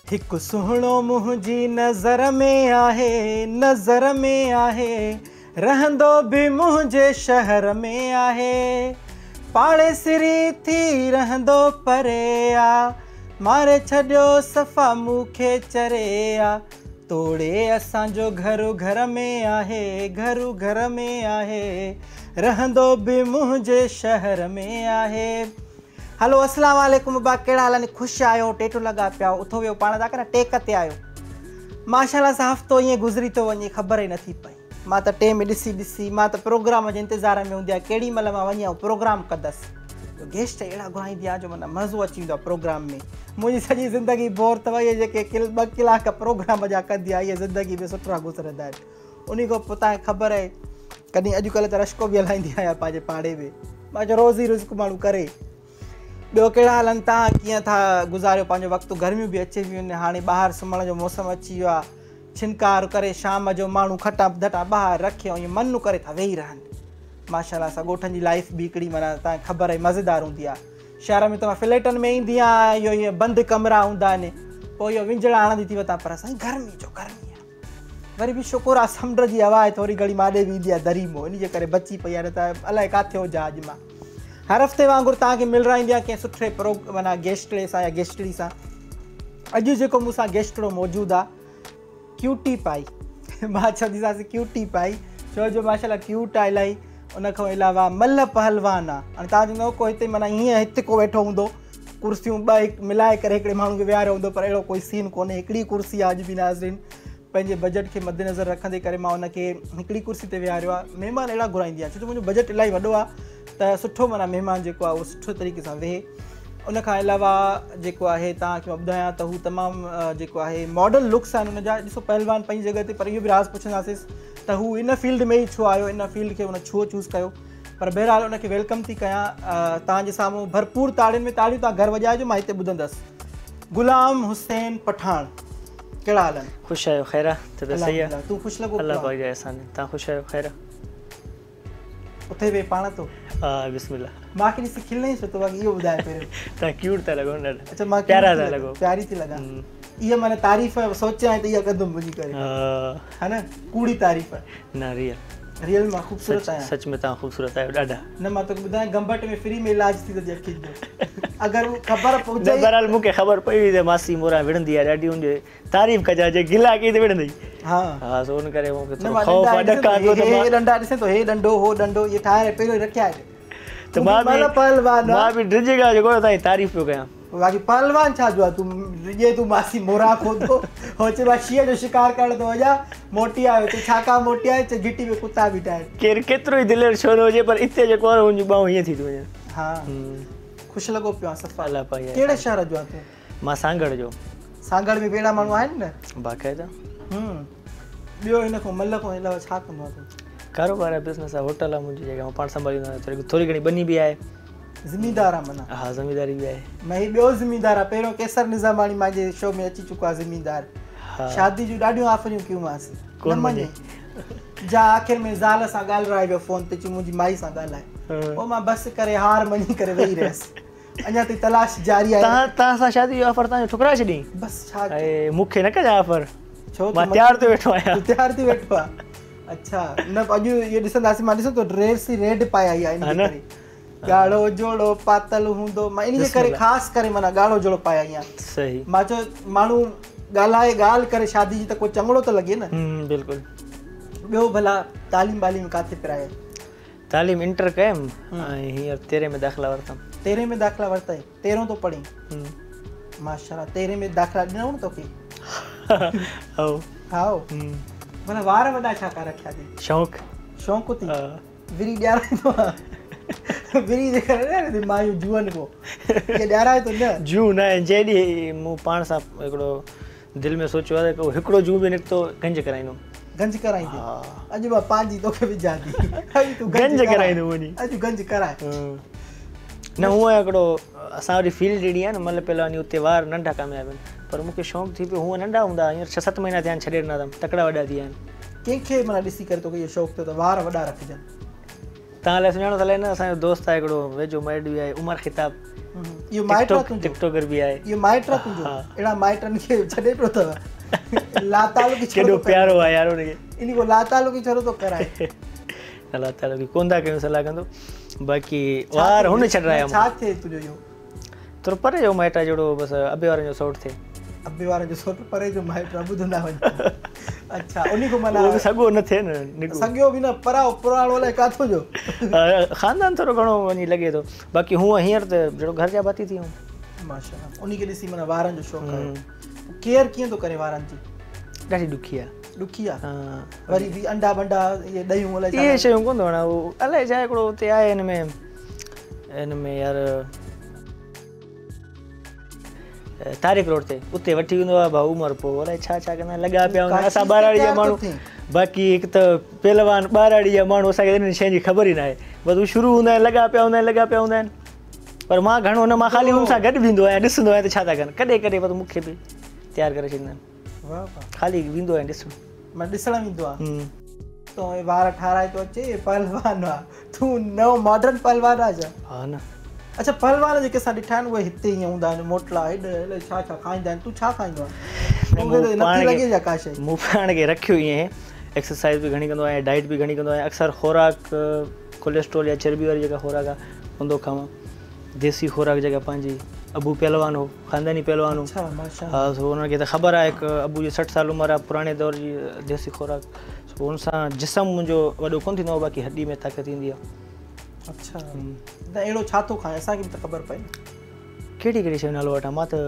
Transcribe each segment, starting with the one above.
هڪ سهڻو منهنجي نظر ۾ آهي، نظر ۾ آهي، رهندو به منهنجي شهر ۾ آهي. پاڙيسري ٿي رهندو پري آ، ماري ڇڏيو صفا مون کي چري آ. توڙي اسان جو گهر گهر ۾ آهي، گهر گهر ۾ آهي، رهندو به منهنجي شهر ۾ آهي. هلو اسلام عليڪم ابا ڪهڙا حال آهن خوش آهيو ٽيٽو لڳا پيا آهيو اٿو ويهو پاڻ ٿا ڪريان ٽيڪ تي آهيو ماشاءالله سان هفتو ائين گذري ٿو وڃي خبر ئي نٿي پئي مان ته ٽيم ڏسي ڏسي مان ته پروگرام جي انتظار ۾ هوندي آهيان ڪهڙي مهل مان وڃي ۽ پروگرام ڪندس گيسٽ اهڙا گهرائيندي آهيان جو معنيٰ مزو اچي ويندو آهي پروگرام ۾ منهنجي سڄي زندگي بور اٿو اهي جيڪي 2 ڪلاڪ پروگرام جا ڪندي آهيان اهي زندگي ۾ سٺا گذرندا آهن انهي کان پوء توهان کي خبر آهي ڪڏهن اڄڪلهه ته رشڪو به هلائيندي آهيان پنهنجي پاڙي ۾ مان چيو روزي رزق ماڻهو ڪري. ٻيو ڪهڙا حال آهن توهان ڪيئن ٿا گذاريو پنهنجو وقت گرميون به اچي ويون آهن هاڻي ٻاهر سمهڻ جو موسم اچي ويو آهي ڇنڪار ڪري شام جو ماڻهو کٽان ڌٽان ٻاهر رکي ۽ من ڪري ٿا ويهي رهن ماشاءالله اسان ڳوٺن جي لائف به هڪڙي معنيٰ توهان کي خبر آهي مزيدار هوندي آهي شهر ۾ توهان فليٽن ۾ ايندي آهي اهو ائين بند ڪمرا هوندا آهن پوء اهو وڃڻا هڻندي ٿي وتان پر سائين گرمي جو گرمي آهي وري به شڪر آ سمنڊ جي هوا آهي ٿوري گهڻي ماڏي به ايندي آ دري مون انهي جي ڪري بچي پئي آ نه ته الائي ڪاٿي هجان اڄ مان هر هفتي وانگر توهان کي ملرائيندي آهيان ڪنهن سٺي پرو معنيٰ گيسٽڙي سان يا گيسٽڙي سان اڄ جيڪو مون سان گيسٽڙو موجود آ ڪيوٽي پائي مان چونديسانس ڪيوٽي پائي ڇو جو ماشاءالله ڪيوٽ آ الاهي ان کان علاوه ملهه پهلوان آ هاڻي توهان چوندؤ ڪو هتي معنيٰ هيئن هتي ڪو ويٺو هوندو ڪرسيون ٻه هڪ ملائي ڪري هڪڙي ماڻهو کي ويهاريو هوندو پر اهڙو ڪوئي سين ڪونهي هڪڙي ڪرسي آهي اڄ به ناظرين پنهنجي بجيٽ کي مدنظر رکندي ڪري مان ان کي هڪڙي ڪرسي تي ويهاريو آهي مهمان اهڙا گهرائيندي آهيان ڇو جو منهنجو بجيٽ الاهي وڏو آهي ته سٺو معنيٰ مهمان جيڪو آهي اهو سٺو طريقي سان ويهي ان کان علاوه جيڪو آهي توهان کي مان ٻڌايان ته هو تمام جيڪو آهي ماڊل لڪس آهن ان جا ڏسو پهلوان پنهنجي جڳهه تي پر اهو به راز پڇنداسين ته هو ان فيلڊ ۾ ئي ڇو آيو ان فيلڊ کي هن ڇو چوز ڪيو پر بهرحال ان کي welcome ٿي ڪيان توهان جي سامهون ڀرپور تاڙين ۾ تاڙيون توهان گهر وڄائجو مان هتي ٻڌندس غلام حسين پٺاڻ ڪهڙا حال آهن؟ خوش آهيو خير آ طبيعت صحيح آ تون خوش لڳو الله پاڪ جا احسان آهن توهان خوش آهيو خير آ اٿي ويهه پاڻ تو ها بسم الله مان کي ڏسي کلين ڇو ٿو باقي اهو ٻڌاء پهريون توهان ڪيوٽ ٿا لڳو نه اڇا مان پيارا ٿا لڳو پياري ٿي لڳان اها معنيٰ تعريف سوچيان ته اها ڪندم وڃي ڪري ها نه ڪوڙي تعريف نه ريئل ريئل مان خوبصورت آهيان. سچ ۾ توهان خوبصورت آهيو ڏاڍا. نه مان توکي ٻڌايان گمبٽ ۾ فري ۾ علاج ٿي ٿو ٿئي اکين جو اگر خبر پئجئي. نه بهرحال مون کي خبر پئي هئي ته ماسي موران وڙهندي آهي ڏاڍي ان جي تعريف ڪجان جي گلا ڪئي ته وڙهندئي. ها ها سو ان ڪري مون کي ٿورو خوف آهي ڏڪان پيو ته مان هي ڏنڊا ڏسين ٿو هي ڏنڊو هو ڏنڊو اهي ٺاهي پهريون ئي رکيا آهن. ته مان به ڊڄي ويو جيڪو توهان جي تعريف پيو ڪيان. باقي پهلوان ڇا جو آ تون ڊڄين تون ماسي موران کان ٿو هو چئي مان شينهن جو شڪار ڪرڻ ٿو وڃان موٽي آيو چئي ڇا کان موٽي آيو چئي گهٽي ۾ ڪتا بيٺا آهن. ڪير ڪيترو ئي دلير ڇو نه هجي پر اتي جيڪو آهي ان جون ٻانهون هيئن ٿي ٿيون وڃن. ها خوش لڳو پيو آهين صفا. الله پاڪ جا ڪهڙي شهر جو آهين تون؟ مان سانگهڙ جو. سانگهڙ ۾ به اهڙا ماڻهو آهن نه؟ باقاعده. ٻيو هن کان ملهه کان علاوه ڇا ڪندو آهين تون؟ ڪاروبار آهي بزنس آهي هوٽل آهي منهنجي جيڪا مان پاڻ سنڀاليندو آهيان ٿوري گهڻي ٻني به آهي. زميندار آ معنيٰ. ها زمينداري به آهي. مان هي ٻيو زميندار آ پهريون قيصر نظاماڻي مانجي شو ۾ اچي چڪو آ زميندار شادي جون ڏاڍيون آفريون ڪيون مانس نه مڃي جا آخر ۾ زال سان ڳالهرائي ويو فون تي چي منهنجي مائي سان ڳالهائي پوء مان بس ڪري هار مڃي ڪري ويهي رهيس اڃا تائين تلاش جاري آهي. توهان سان شادي جو آفر توهان جو ٺڪرائي ڇڏيائين. بس ڇا ڪيان. مون کي نه ڪجان آفر. ڇو مان تيار ٿي ويٺو آهيان. تون تيار ٿي ويٺو آهين. اڇا نه اڄ اهو ڏسنداسين مان ڏسان ٿو ڊريس ئي ريڊ پائي آئي آهي ان جي ڪري ڳاڙهو جوڙو پاتل هوندو مان ان جي ڪري خاص ڪري معنيٰ ڳاڙهو جوڙو پائي آئي آهيان. صحيح. مان چيو ماڻهو ڳالهائي ڳالهه ڪري شادي جي ته ڪو چڱڙو ته لڳي نه. بلڪل. ٻيو ڀلا تعليم ٻاليم ڪاٿي پرائي؟ تعليم انٽر ڪيم ۽ هينئر تيرهين ۾ داخلا ورتم. تيرهين ۾ داخلا ورتئي؟ تيرهون ٿو پڙهين؟ ماشاءالله تيرهين ۾ داخلا ڏنائون نه توکي؟ هائو. هائو. ڀلا وار وڏا ڇا ڪا رکيا اٿئي؟ شوق. شوق اٿئي؟ وري ڏيارائين ٿو وري جي ڪري مايون جوئن ڪو ڪي ڏيارائي ٿو نه؟ جون نه جنهن ڏينهن مون پاڻ سان هڪڙو دل ۾ سوچيو آهي ته هڪڙو جون به نڪتو گنج ڪرائيندم. گنج ڪرائيندين؟ اڄ مان پنهنجي توکي وجهان ٿي. اڄ تون گنج ڪرائيندم وڃي. اڄ گنج ڪرائي. نه هونء هڪڙو اسان واري فيلڊ اهڙي آهي نه ملهه پهلواني اتي وار ننڍا ڪامياب آهن پر مون کي شوق ٿي پيو هونء ننڍا هوندا هئا هينئر 6 7 مهينا ٿيا آهن ڇڏي ڏنا اٿم تڪڙا وڏا ٿي ويا آهن. ڪنهن کي معنيٰ ڏسي ڪري توکي اهو شوق ٿيو ته وار وڏا رکجن؟ توهان الائي سڃاڻو ٿا الائي نه اسان جو دوست آهي هڪڙو ويجهو مائٽ به آهي عمر خطاب. اهو مائٽ آ تنهنجو؟ ٽڪٽاڪر به آهي. اهو مائٽ آ تنهنجو؟ اهڙا مائٽن کي ڇڏي پيو اٿو. لاتعلقي ڇو ڪيڏو پيارو آهي يار ان کي. ان کي لاتعلقي ڇو ٿو ڪرائي؟ نه لاتعلقي ڪونه ٿا ڪيون صلاح ڪندو. باقي وار هن ڇڏرايا مون. ڇا ٿئي تنهنجو اهو؟ ٿورو پري جو مائٽ آ جهڙو بس ابي وارن جو سئوٽ ٿئي. ابي وارن جو سئوٽ پري جو مائٽ آ ٻڌندا وڃو. اڇا انهي کان معنيٰ اهو به سڳو نه ٿئي نه نگو. سڳو به نه پرايو پراڻو الائي ڪاٿو جو. خاندان ٿورو گهڻو وڃي لڳي ٿو باقي هونء هينئر ته جهڙو گهر جا ڀاتي ٿي ويا آهيون. ماشاءالله انهي کي ڏسي معنيٰ وارن جو شوق آيو. ڪيئر ڪيئن ٿو ڪرين وارن جي؟ ڏاڍي ڏکي آ. ڏکي آ ها وري به انڊا بنڊا اهي ڏهيون الائي ڇا اهي شيون ڪونه ٿو هڻان اهو الائي ڇا هڪڙو اتي آهي هن ۾ هن ۾ يار طارق روڊ تي اتي وٺي ويندو آهي ڀاء عمر پوء الائي ڇا ڇا ڪندا آهن لڳا پيا هوندا آهن اسان ٻهراڙي جا ماڻهو باقي هڪ ته پهلوان ٻهراڙي جا ماڻهو اسان کي انهن شين جي خبر ئي ناهي بس هو شروع هوندا آهن لڳا پيا هوندا آهن لڳا پيا هوندا آهن پر مان گهڻو نه مان خالي ان سان گڏ ويندو آهيان ڏسندو آهيان ته ڇا ٿا ڪن ڪڏهن ڪڏهن بس مون کي به تيار ڪري ڇڏيندا آهن واه واه خالي ويندو آهيان ڏسڻ مان ڏسڻ ويندو آهيان تو وار ٺاراهي ٿو اچي پهلوان آ تون نئون ماڊرن پهلوان آ ڇا؟ ها نه. اڇا پهلوان جيڪي اسان ڏٺا آهن اهي هتي ائين هوندا آهن موٽلا هيڏ الائي ڇا ڇا کائيندا آهن تون ڇا کائيندو آهين؟ توکي ته نٿي لڳي ڇا ڪا شيء؟ مون پاڻ کي رکيو ائين ايڪسرسائز به گهڻي ڪندو آهيان ڊائيٽ به گهڻي ڪندو آهيان اڪثر خوراڪ ڪوليسٽرول يا چرٻي واري جيڪا خوراڪ آهي ڪونه ٿو کاوان ديسي خوراڪ جيڪا پنهنجي ابو پهلوان هو خانداني پهلوان هو اڇا ماشاءالله ها سو انهن کي ته خبر آهي هڪ ابو جي 60 سال عمر آهي پراڻي دور جي ديسي خوراڪ سو ان سان جسم منهنجو وڏو ڪونه ٿيندو آهي باقي هڏي ۾ طاقت ايندي آهي. اڇا ته اهڙو ڇا ٿو کائين اسان کي به ته خبر پئي نه. ڪهڙي ڪهڙي شيء جو نالو وٺان مان ته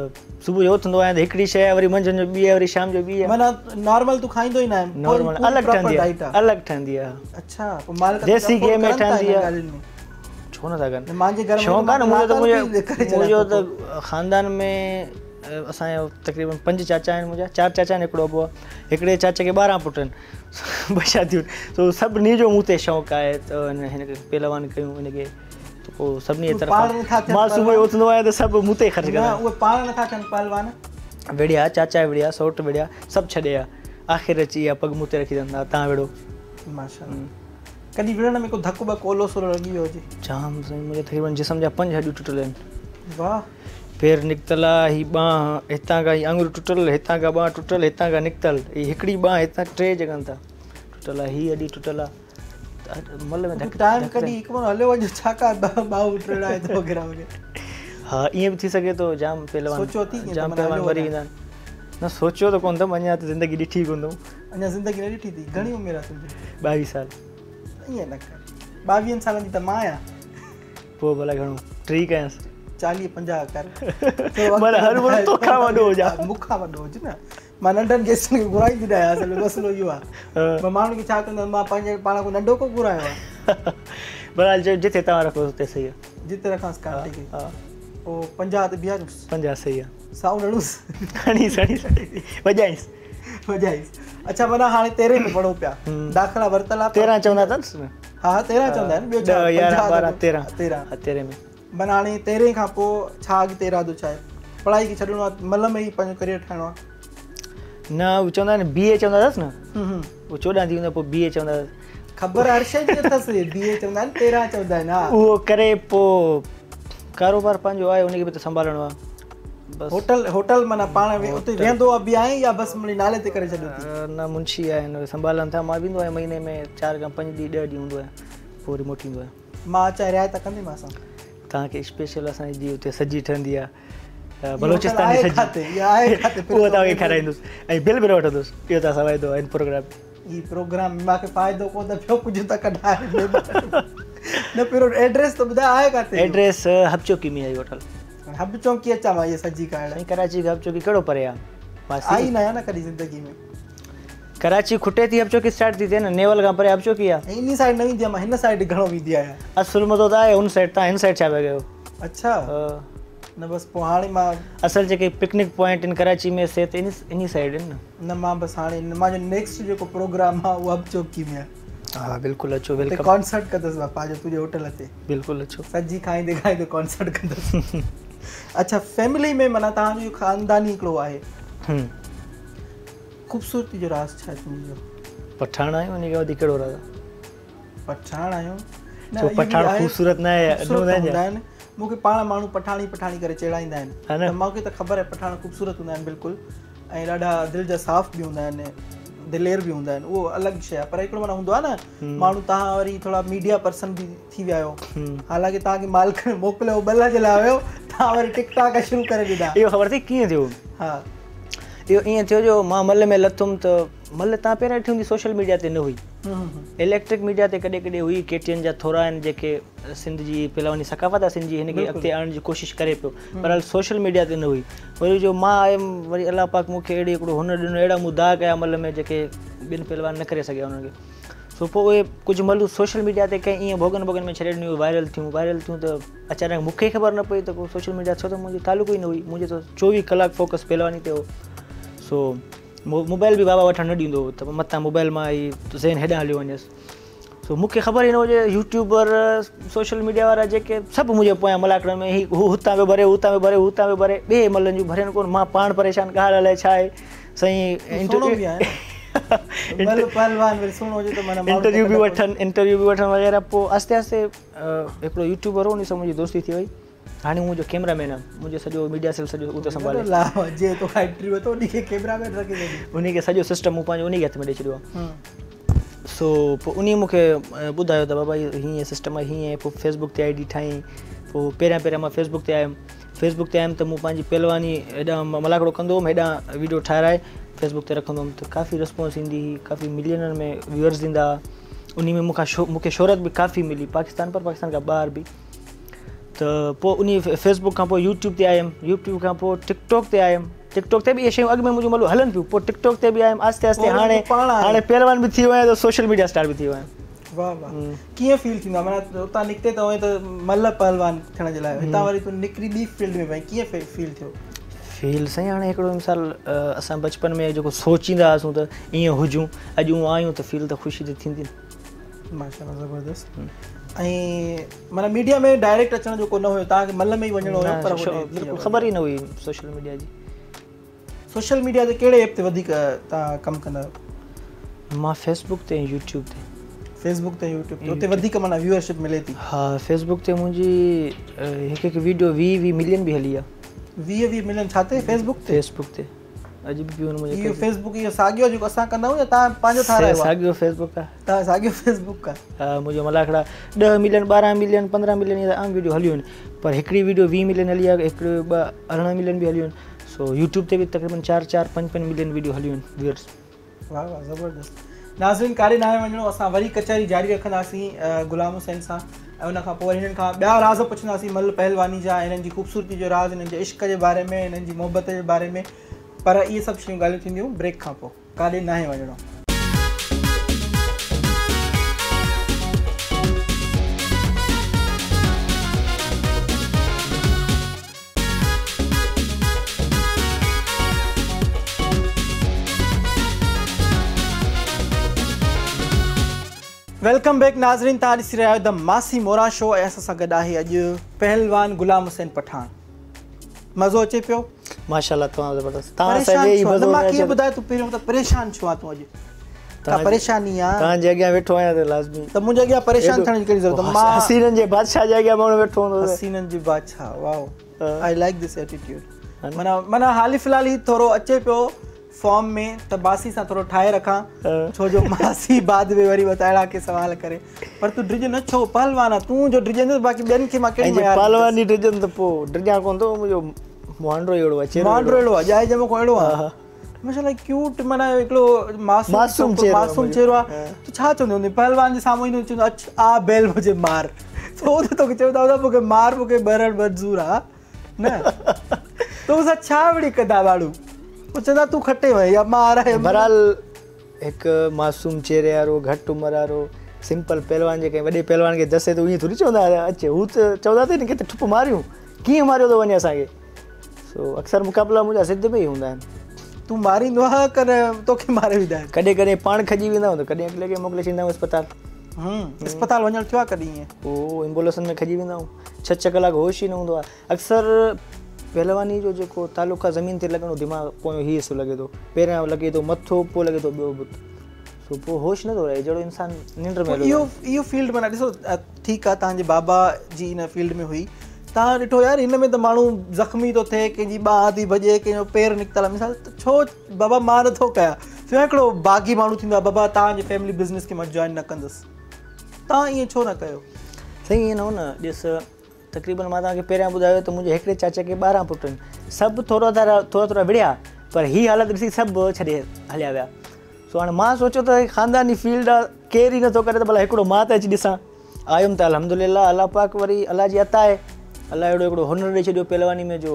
صبح جو اٿندو آهيان ته هڪڙي شيء آهي وري منجهند جو ٻي آهي وري شام جو ٻي آهي. معنيٰ نارمل تون کائيندو ئي نه آهين نارمل الڳ ٺهندي آهي الڳ ٺهندي آهي. اڇا پوء مالڪ ديسي گيهه ۾ ٺهندي آهي. ڇو نه ٿا ڪن مانجي گهر ۾ شوق آهي نه منهنجو ته منهنجو ته خاندان ۾ اسان جو تقريبن پنج چاچا آهن منهنجا چار چاچا آهن هڪڙو ابو آهي هڪڙي چاچي کي 12 پٽ آهن ٻه شاديون سو سڀني جو مون تي شوق آهي ته هن کي پهلوان ڪيون هن کي ته پوء سڀني جي طرفان مان صبح جو اٿندو آهيان ته سڀ مون تي خرچ ڪندا آهن اهي پاڻ نٿا ٿين پهلوان وڙهيا چاچا وڙهيا سوٽ وڙهيا سڀ ڇڏي ويا آخر اچي اها پڳ مون تي رکي اٿن توهان وڙهو ماشاءالله ڪڏهن وڙهڻ ۾ ڪو ڌڪ ٻڪ اولو سولو لڳي ويو هجي؟ جام سائين منهنجا تقريبن جسم جا پنج هڏيون ٽٽل آهن. واهه. پير نڪتل آ هي ٻانهن هتان کان هي آڱر ٽٽل هتان کان ٻانهن ٽٽل هتان کان نڪتل هي هڪڙي ٻانهن هتان ٽي جڳهن تان ٽٽل آ هي هڏي ٽٽل آ مل ۾ ڌڪ ٽائيم ڪڍي هڪ ڀيرو هليو وڃ ڇا ڪا ٻانهون ٽوڙائي ٿو وغيره وغيره. ها ائين به ٿي سگهي ٿو جام پهلوان سوچيو اٿئي ڪيئن جام پهلوان مري ويندا آهن نه سوچيو ته ڪونه اٿم اڃا ته زندگي ڏٺي ئي ڪونه اٿم. اڃا زندگي نه ڏٺي اٿئي؟ گهڻي عمر آهي تنهنجي؟ 22 سال. ائين نه ڪر. 22 سالن جي ته مان آهيان. پوء ڀلا گهڻو؟ 30 ڪيانس. 40 50 ڪر. معنيٰ هروڀرو توکان وڏو هجان. مون کان وڏو هج نه. مان ننڍن گيسٽن کي گهرائيندي نه آهيان اصل ۾ مسئلو اهو آهي. مان ماڻهن کي ڇا چوندو آهيان مان پنهنجي پاڻ کان ننڍو ڪو گهرايو آهي. بهرحال جتي توهان رکوس اتي صحيح آهي. جتي رکانس ڪانٽي کي. پوء 50 تي بيهاريونس. 50 صحيح آهي. سائونڊ هڻونس. هڻيس هڻيس وڄائينس. وڄائيس. اڇا معنيٰ هاڻي تيرهين ۾ پڙهو پيا. داخلا ورتل آ. تيرهن چوندا اٿس نه. ها تيرهن چوندا آهن ٻيو ڇا. 10 11 12 13. 13. ها تيرهين ۾. معنيٰ هاڻي تيرهين کان پوء ڇا اڳتي ارادو ڇا آهي؟ پڙهائي کي ڇڏڻو آ ملهه ۾ ئي پنهنجو ڪريئر ٺاهڻو آ؟ نه هو چوندا آهن بي اي چوندا اٿس نه. هو 14 ٿي ويندو پوء بي اي چوندا اٿس. خبر هر شيء جي اٿس بي اي چوندا آهن 13 چوندا آهن ها. اهو ڪري پوء ڪاروبار پنهنجو آهي ان کي به ته سنڀالڻو آ. بس هوٽل هوٽل معنيٰ پاڻ اتي ويهندو به آهين يا بس مڙئي نالي تي ڪري ڇڏيو اٿئي؟ نه منشي آهن اهي سنڀالن ٿا مان ويندو آهيان مهيني ۾ 4 کان 5 ڏينهن 10 ڏينهن هوندو آهيان پوء وري موٽي ايندو آهيان. مان اچان رعايت ڪندين مان سان؟ توهان کي اسپيشل اسان جي اتي سجي ٺهندي آهي بلوچستان جي سجي اهو توهان کي کارائيندس ۽ بل به نه وٺندس اهو توهان سان واعدو آهي هن پروگرام ۾. هي پروگرام ۾ مانکي فائدو ڪو ته پيو ڪجهه ته ڪڍائي نه پهريون ايڊريس ته ٻڌاء آهي ڪاٿي؟ ايڊريس حب چوڪي ۾ آهي هوٽل. حب چوڪي اچان مان اها سجي کائڻ. سائين ڪراچي کان حب چوڪي ڪهڙو پري آ. آئي نه آهيان نه ڪڏهن زندگي ۾. ڪراچي کٽي ٿي حب چوڪي اسٽارٽ ٿي ٿئي نه نيول کان پري حب چوڪي آ. انهي سائيڊ نه ويندي آهيان مان هن سائيڊ گهڻو ويندي آهيان. اصل مزو ته آهي هن سائيڊ توهان هن سائيڊ ڇا پيا ڪيو. اڇا نه بس پوء هاڻي مان. اصل جيڪي پڪنڪ پوائنٽ آهن ڪراچي ۾ سي ته انهي سائيڊ آهن نه. نه مان بس هاڻي مانجو نيڪسٽ جيڪو پروگرام آ اهو حب چوڪي ۾ آ. ها بلڪل اچو welcome. Concert ڪندس مان پنهنجو تنهنجي هوٽل تي. بلڪل اچو. سجي کائيندي کائيندي ڪانسرٽ ڪندس. اڇا فيملي ۾ معنيٰ توهان جو خانداني هڪڙو آهي. خوبصورتي جو راز ڇا آهي تنهنجو؟ پٺاڻ آهيون ان کان وڌيڪ ڪهڙو راز آهي؟ پٺاڻ آهيون نه پٺاڻ خوبصورت نه آهي هوندا آهن. مون کي پاڻ ماڻهو پٺاڻي پٺاڻي ڪري چيڙائيندا آهن ته مون کي ته خبر آهي پٺاڻ خوبصورت هوندا آهن بلڪل ۽ ڏاڍا دل جا صاف به هوندا آهن دلير به هوندا آهن اهو الڳ شيء آهي پر هڪڙو معنيٰ هوندو آهي نه ماڻهو توهان وري ٿورا ميڊيا پرسن به ٿي ويا آهيو حالانڪه توهان کي مالڪ موڪليو ملهه جي لاء هيو توهان وري ٽڪ ٽاڪ شروع ڪري ڏنا. اهو خبر اٿئي ڪيئن ٿيو؟ ها. اهو ائين ٿيو جو مان ملهه ۾ لٿم ته ملهه توهان پهريان ڏٺي هوندي سوشل ميڊيا تي نه هئي. اليڪٽرڪ ميڊيا تي ڪڏهن ڪڏهن هئي ڪي ٽي اين جا ٿورا آهن جيڪي سنڌ جي پهلواني ثقافت آهي سنڌ جي هن کي اڳتي آڻڻ جي ڪوشش ڪري پيو بهرحال سوشل ميڊيا تي نه هئي وري جو مان آيم وري الله پاڪ مون کي اهڙي هڪڙو هنر ڏنو اهڙا مون داء ڪيا ملهه ۾ جيڪي ٻين پهلوان نه ڪري سگهيا انهن کي سو پوء اهي ڪجهه ملهون سوشل ميڊيا تي ڪنهن ائين ڀوڳن ڀوڳن ۾ ڇڏي ڏنيون وائرل ٿيون وائرل ٿيون ته اچانڪ مون کي خبر نه پئي ته ڪو سوشل ميڊيا ڇو ته منهنجو تعلق ئي نه هئي منهنجو ته 24 ڪلاڪ فوڪس پهلواني تي هو سو موبائل به بابا وٺڻ نه ڏيندو هو ته متان موبائل مان هي ذهن هيڏانهن هليو وڃيس سو مون کي خبر ئي نه هجي يوٽيوبر سوشل ميڊيا وارا جيڪي سڀ منهنجي پويان ملاکڙن ۾ هي هو هتان پيو ڀري هو هتان پيو ڀري هو هتان پيو ڀري ٻئي ملن جون ڀرين ڪونه مان پاڻ پريشان ڳالهه الائي ڇا آهي سائين انٽرويو به وٺن انٽرويو به وٺن وغيره پوء آهستي آهستي هڪڙو يوٽيوبر هو ان سان منهنجي دوستي ٿي وئي هاڻي هو منهنجو ڪيمرا مين آهي منهنجو سڄو ميڊيا سيل سڄو هو ٿو سنڀالي. جي تو کان انٽرويو ورتو انهي کي ڪيمرا مين رکي ڇڏيو. انهي کي سڄو سسٽم مون پنهنجو انهي کي هٿ ۾ ڏئي ڇڏيو آهي. سو پوء انهي مون کي ٻڌايو ته بابا هيئن سسٽم آهي هيئن پوء فيس بڪ تي I D ٺاهي پوء پهريان پهريان مان فيس بڪ تي آيم فيس بڪ تي آيم ته مون پنهنجي پهلواني هيڏانهن ملاکڙو ڪندو هوم هيڏانهن ويڊيو ٺاهرائي فيس بڪ تي رکندو هوم ته ڪافي رسپانس ايندي هئي ڪافي ملينن ۾ ويورز ايندا هئا انهي ۾ مون کان مون کي شهرت به ڪافي ملي پاڪستان پر پاڪستان کان ٻاهر به ته پوء انهي فيس بڪ کان پوء يوٽيوب تي آيم يوٽيوب کان پوء ٽڪ ٽاڪ تي آيم ٽڪ ٽاڪ تي به اهي شيون اڳ ۾ منهنجون مطلب هلن پيون پوء ٽڪ ٽاڪ تي به آيم آهستي آهستي هاڻي هاڻي پهلوان به ٿي ويو آهيان ته سوشل ميڊيا اسٽار به ٿي ويو آهيان. واه واه ڪيئن فيل ٿيندو آهي معنيٰ اتان نڪتي ته هئين ته ملهه پهلوان ٿيڻ جي لاء هتان وري تون نڪري ٻي فيلڊ ۾ وئين ڪيئن فيل ٿيو؟ فيل سائين هاڻي هڪڙو مثال اسان بچپن ۾ جيڪو سوچيندا هئاسون ته ائين هجون اڄ اهو آهيون ته فيل ته خوشي ته ٿيندي نه. ماشاءالله زبردست ۽ معنيٰ ميڊيا ۾ ڊائريڪٽ اچڻ جو ڪو نه هيو توهان کي ملهه ۾ ئي وڃڻو هيو پر بلڪل خبر ئي نه هئي سوشل ميڊيا جي. سوشل ميڊيا تي ڪهڙي ايپ تي وڌيڪ توهان ڪم ڪندا آهيو؟ مان فيس بڪ تي ۽ يوٽيوب تي. فيس بڪ تي يوٽيوب تي اتي وڌيڪ معنيٰ ويوئرشپ ملي ٿي. ها فيس بڪ تي منهنجي هڪ هڪ ويڊيو 20 20 ملين به هلي آ. 20 20 ملين ڇا تي فيس بڪ تي؟ فيس بڪ تي. اڄ به پيو منهنجو اهو فيس بڪ اهو ساڳيو جيڪو اسان ڪندا آهيون يا توهان پنهنجو ٺاهرايو آهي؟ ساڳيو فيس بڪ آهي. توهان ساڳيو فيس بڪ آهي. ها منهنجو ملاکڙا 10 ملين 12 ملين 15 ملين اهي عام ويڊيو هليون آهن پر هڪڙي ويڊيو 20 ملين هلي آهي هڪڙي ٻه 18 ملين به هليون آهن سو يوٽيوب تي به تقريبن 4 4 5 5 ملين ويڊيو هليون آهن ويورز. واه واه زبردست ناظرين ڪاڏي ناهي وڃڻو اسان وري ڪچهري جاري رکنداسين غلام حسين سان ۽ ان کان پوء وري هنن کان ٻيا راز پڇنداسين ملهه پهلواني جا هنن جي خوبصورتي جو راز هنن جي عشق جي باري ۾ هنن جي محبت جي باري ۾ پر اهي سڀ شيون ڳالهيون ٿينديون بريڪ کان پوء ڪاڏي ناهي وڃڻو. Welcome back ناظرين توهان ڏسي رهيا آهيو د ماسي موران شو ۽ اسان سان گڏ آهي اڄ پهلوان غلام حسين پٺاڻ مزو اچي پيو ماشاءالله تمام زبردست توهان سان ئي مزو مان کي ٻڌاء تون پهريون ته پريشان ڇو آ تون اڄ ڪا پريشاني آ توهان جي اڳيان ويٺو آهيان ته لازمي ته منهنجي اڳيان پريشان ٿيڻ جي ڪهڙي ضرورت مان حسينن جي بادشاهه جي اڳيان ماڻهو ويٺو هوندو حسينن جي بادشاهه wow I like this attitude معنيٰ معنيٰ حالي في الحال هي ٿورو اچي پيو فارم ۾ ته ماسي سان ٿورو ٺاهي رکان ڇو جو ماسي بعد ۾ وري متان اهڙا ڪي سوال ڪري پر تون ڊڄ نه ڇو پهلوان آ تون جو ڊڄندين باقي ٻين کي مان ڪهڙي ميار پهلوان ئي ڊڄن ته پوء ڊڄان ڪونه ٿو منهنجو مهانڊو ئي اهڙو آ چهرو مهانڊو اهڙو آ ڄائي ڄم کان اهڙو آ ماشاءالله ڪيوٽ معنيٰ هڪڙو معصوم معصوم چهرو معصوم چهرو آ تون ڇا چوندو هوندين پهلوان جي سامهون ايندو چوندو اچ آ بيل مجهي مار تو توکي چوندا هوندا مونکي مار مونکي مرڻ منظور آ نه تو مون سان ڇا وڙهي ڪندا ماڻهو پوء چوندا تون کٽي وئين يا مان هارايم. بھرحال هڪ معصوم چهري وارو گهٽ عمر وارو سمپل پهلوان جي ڪنهن وڏي پهلوان کي دسي ته ائين ٿوري چوندا اچ هو ته چوندا ته هن کي ته ٺپ ماريون ڪيئن ماريو ٿو وڃي اسان کي سو اڪثر مقابلا منهنجا ضد ۾ ئي هوندا آهن. تون ماريندو آهين ڪڏهن توکي ماري ويندا آهن. ڪڏهن ڪڏهن پاڻ کڄي ويندا آهيون ته ڪڏهن اڳلي کي موڪلي ڇڏيندا آهيون اسپتال. اسپتال وڃڻ ٿيو آهي ڪڏهن ائين؟ هو ايمبولينسن ۾ کڄي ويندا آهيون ڇهه ڇهه ڪلاڪ هوش ئي نه هوندو آهي. اڪثر پهلواني جو جيڪو تعلق آهي زمين تي لڳڻ دماغ پويون هي حصو لڳي ٿو پهريان لڳي ٿو مٿو پوء لڳي ٿو ٻيو بت سو پوء هوش نٿو رهي جهڙو انسان ننڊ ۾ اهو اهو فيلڊ معنيٰ ڏسو ٺيڪ آهي توهان جي بابا جي ان فيلڊ ۾ هئي توهان ڏٺو يار هن ۾ ته ماڻهو زخمي ٿو ٿئي، ڪنهن جي ٻانهن ٿي ڀڄي، ڪنهن جو پير نڪتل آهي، مثال ته ڇو بابا مان نٿو ڪيان. سو هڪڙو باغي ماڻهو ٿيندو آهي، بابا توهان جي فيملي بزنس کي مان جوائن نه ڪندس، توهان ائين ڇو نه ڪيو؟ سائين ائين نه هو نه، ڏس تقريبن مان توهان کي پهريان ٻڌايو ته منهنجي هڪڙي چاچي کي 12 پٽ آهن، سڀ ٿورا ٿورا ٿورا ٿورا وڙهيا پر هي حالت ڏسي سڀ ڇڏي هليا ويا. سو هاڻي مان سوچيو ته خانداني فيلڊ آهي، ڪير ئي نٿو ڪري ته ڀلا هڪڙو مان ته اچي ڏسان. آيم ته الحمدلله الله پاڪ وري الله جي عطا آهي، الله اهڙو هڪڙو هنر ڏئي ڇڏيو پهلواني ۾ جو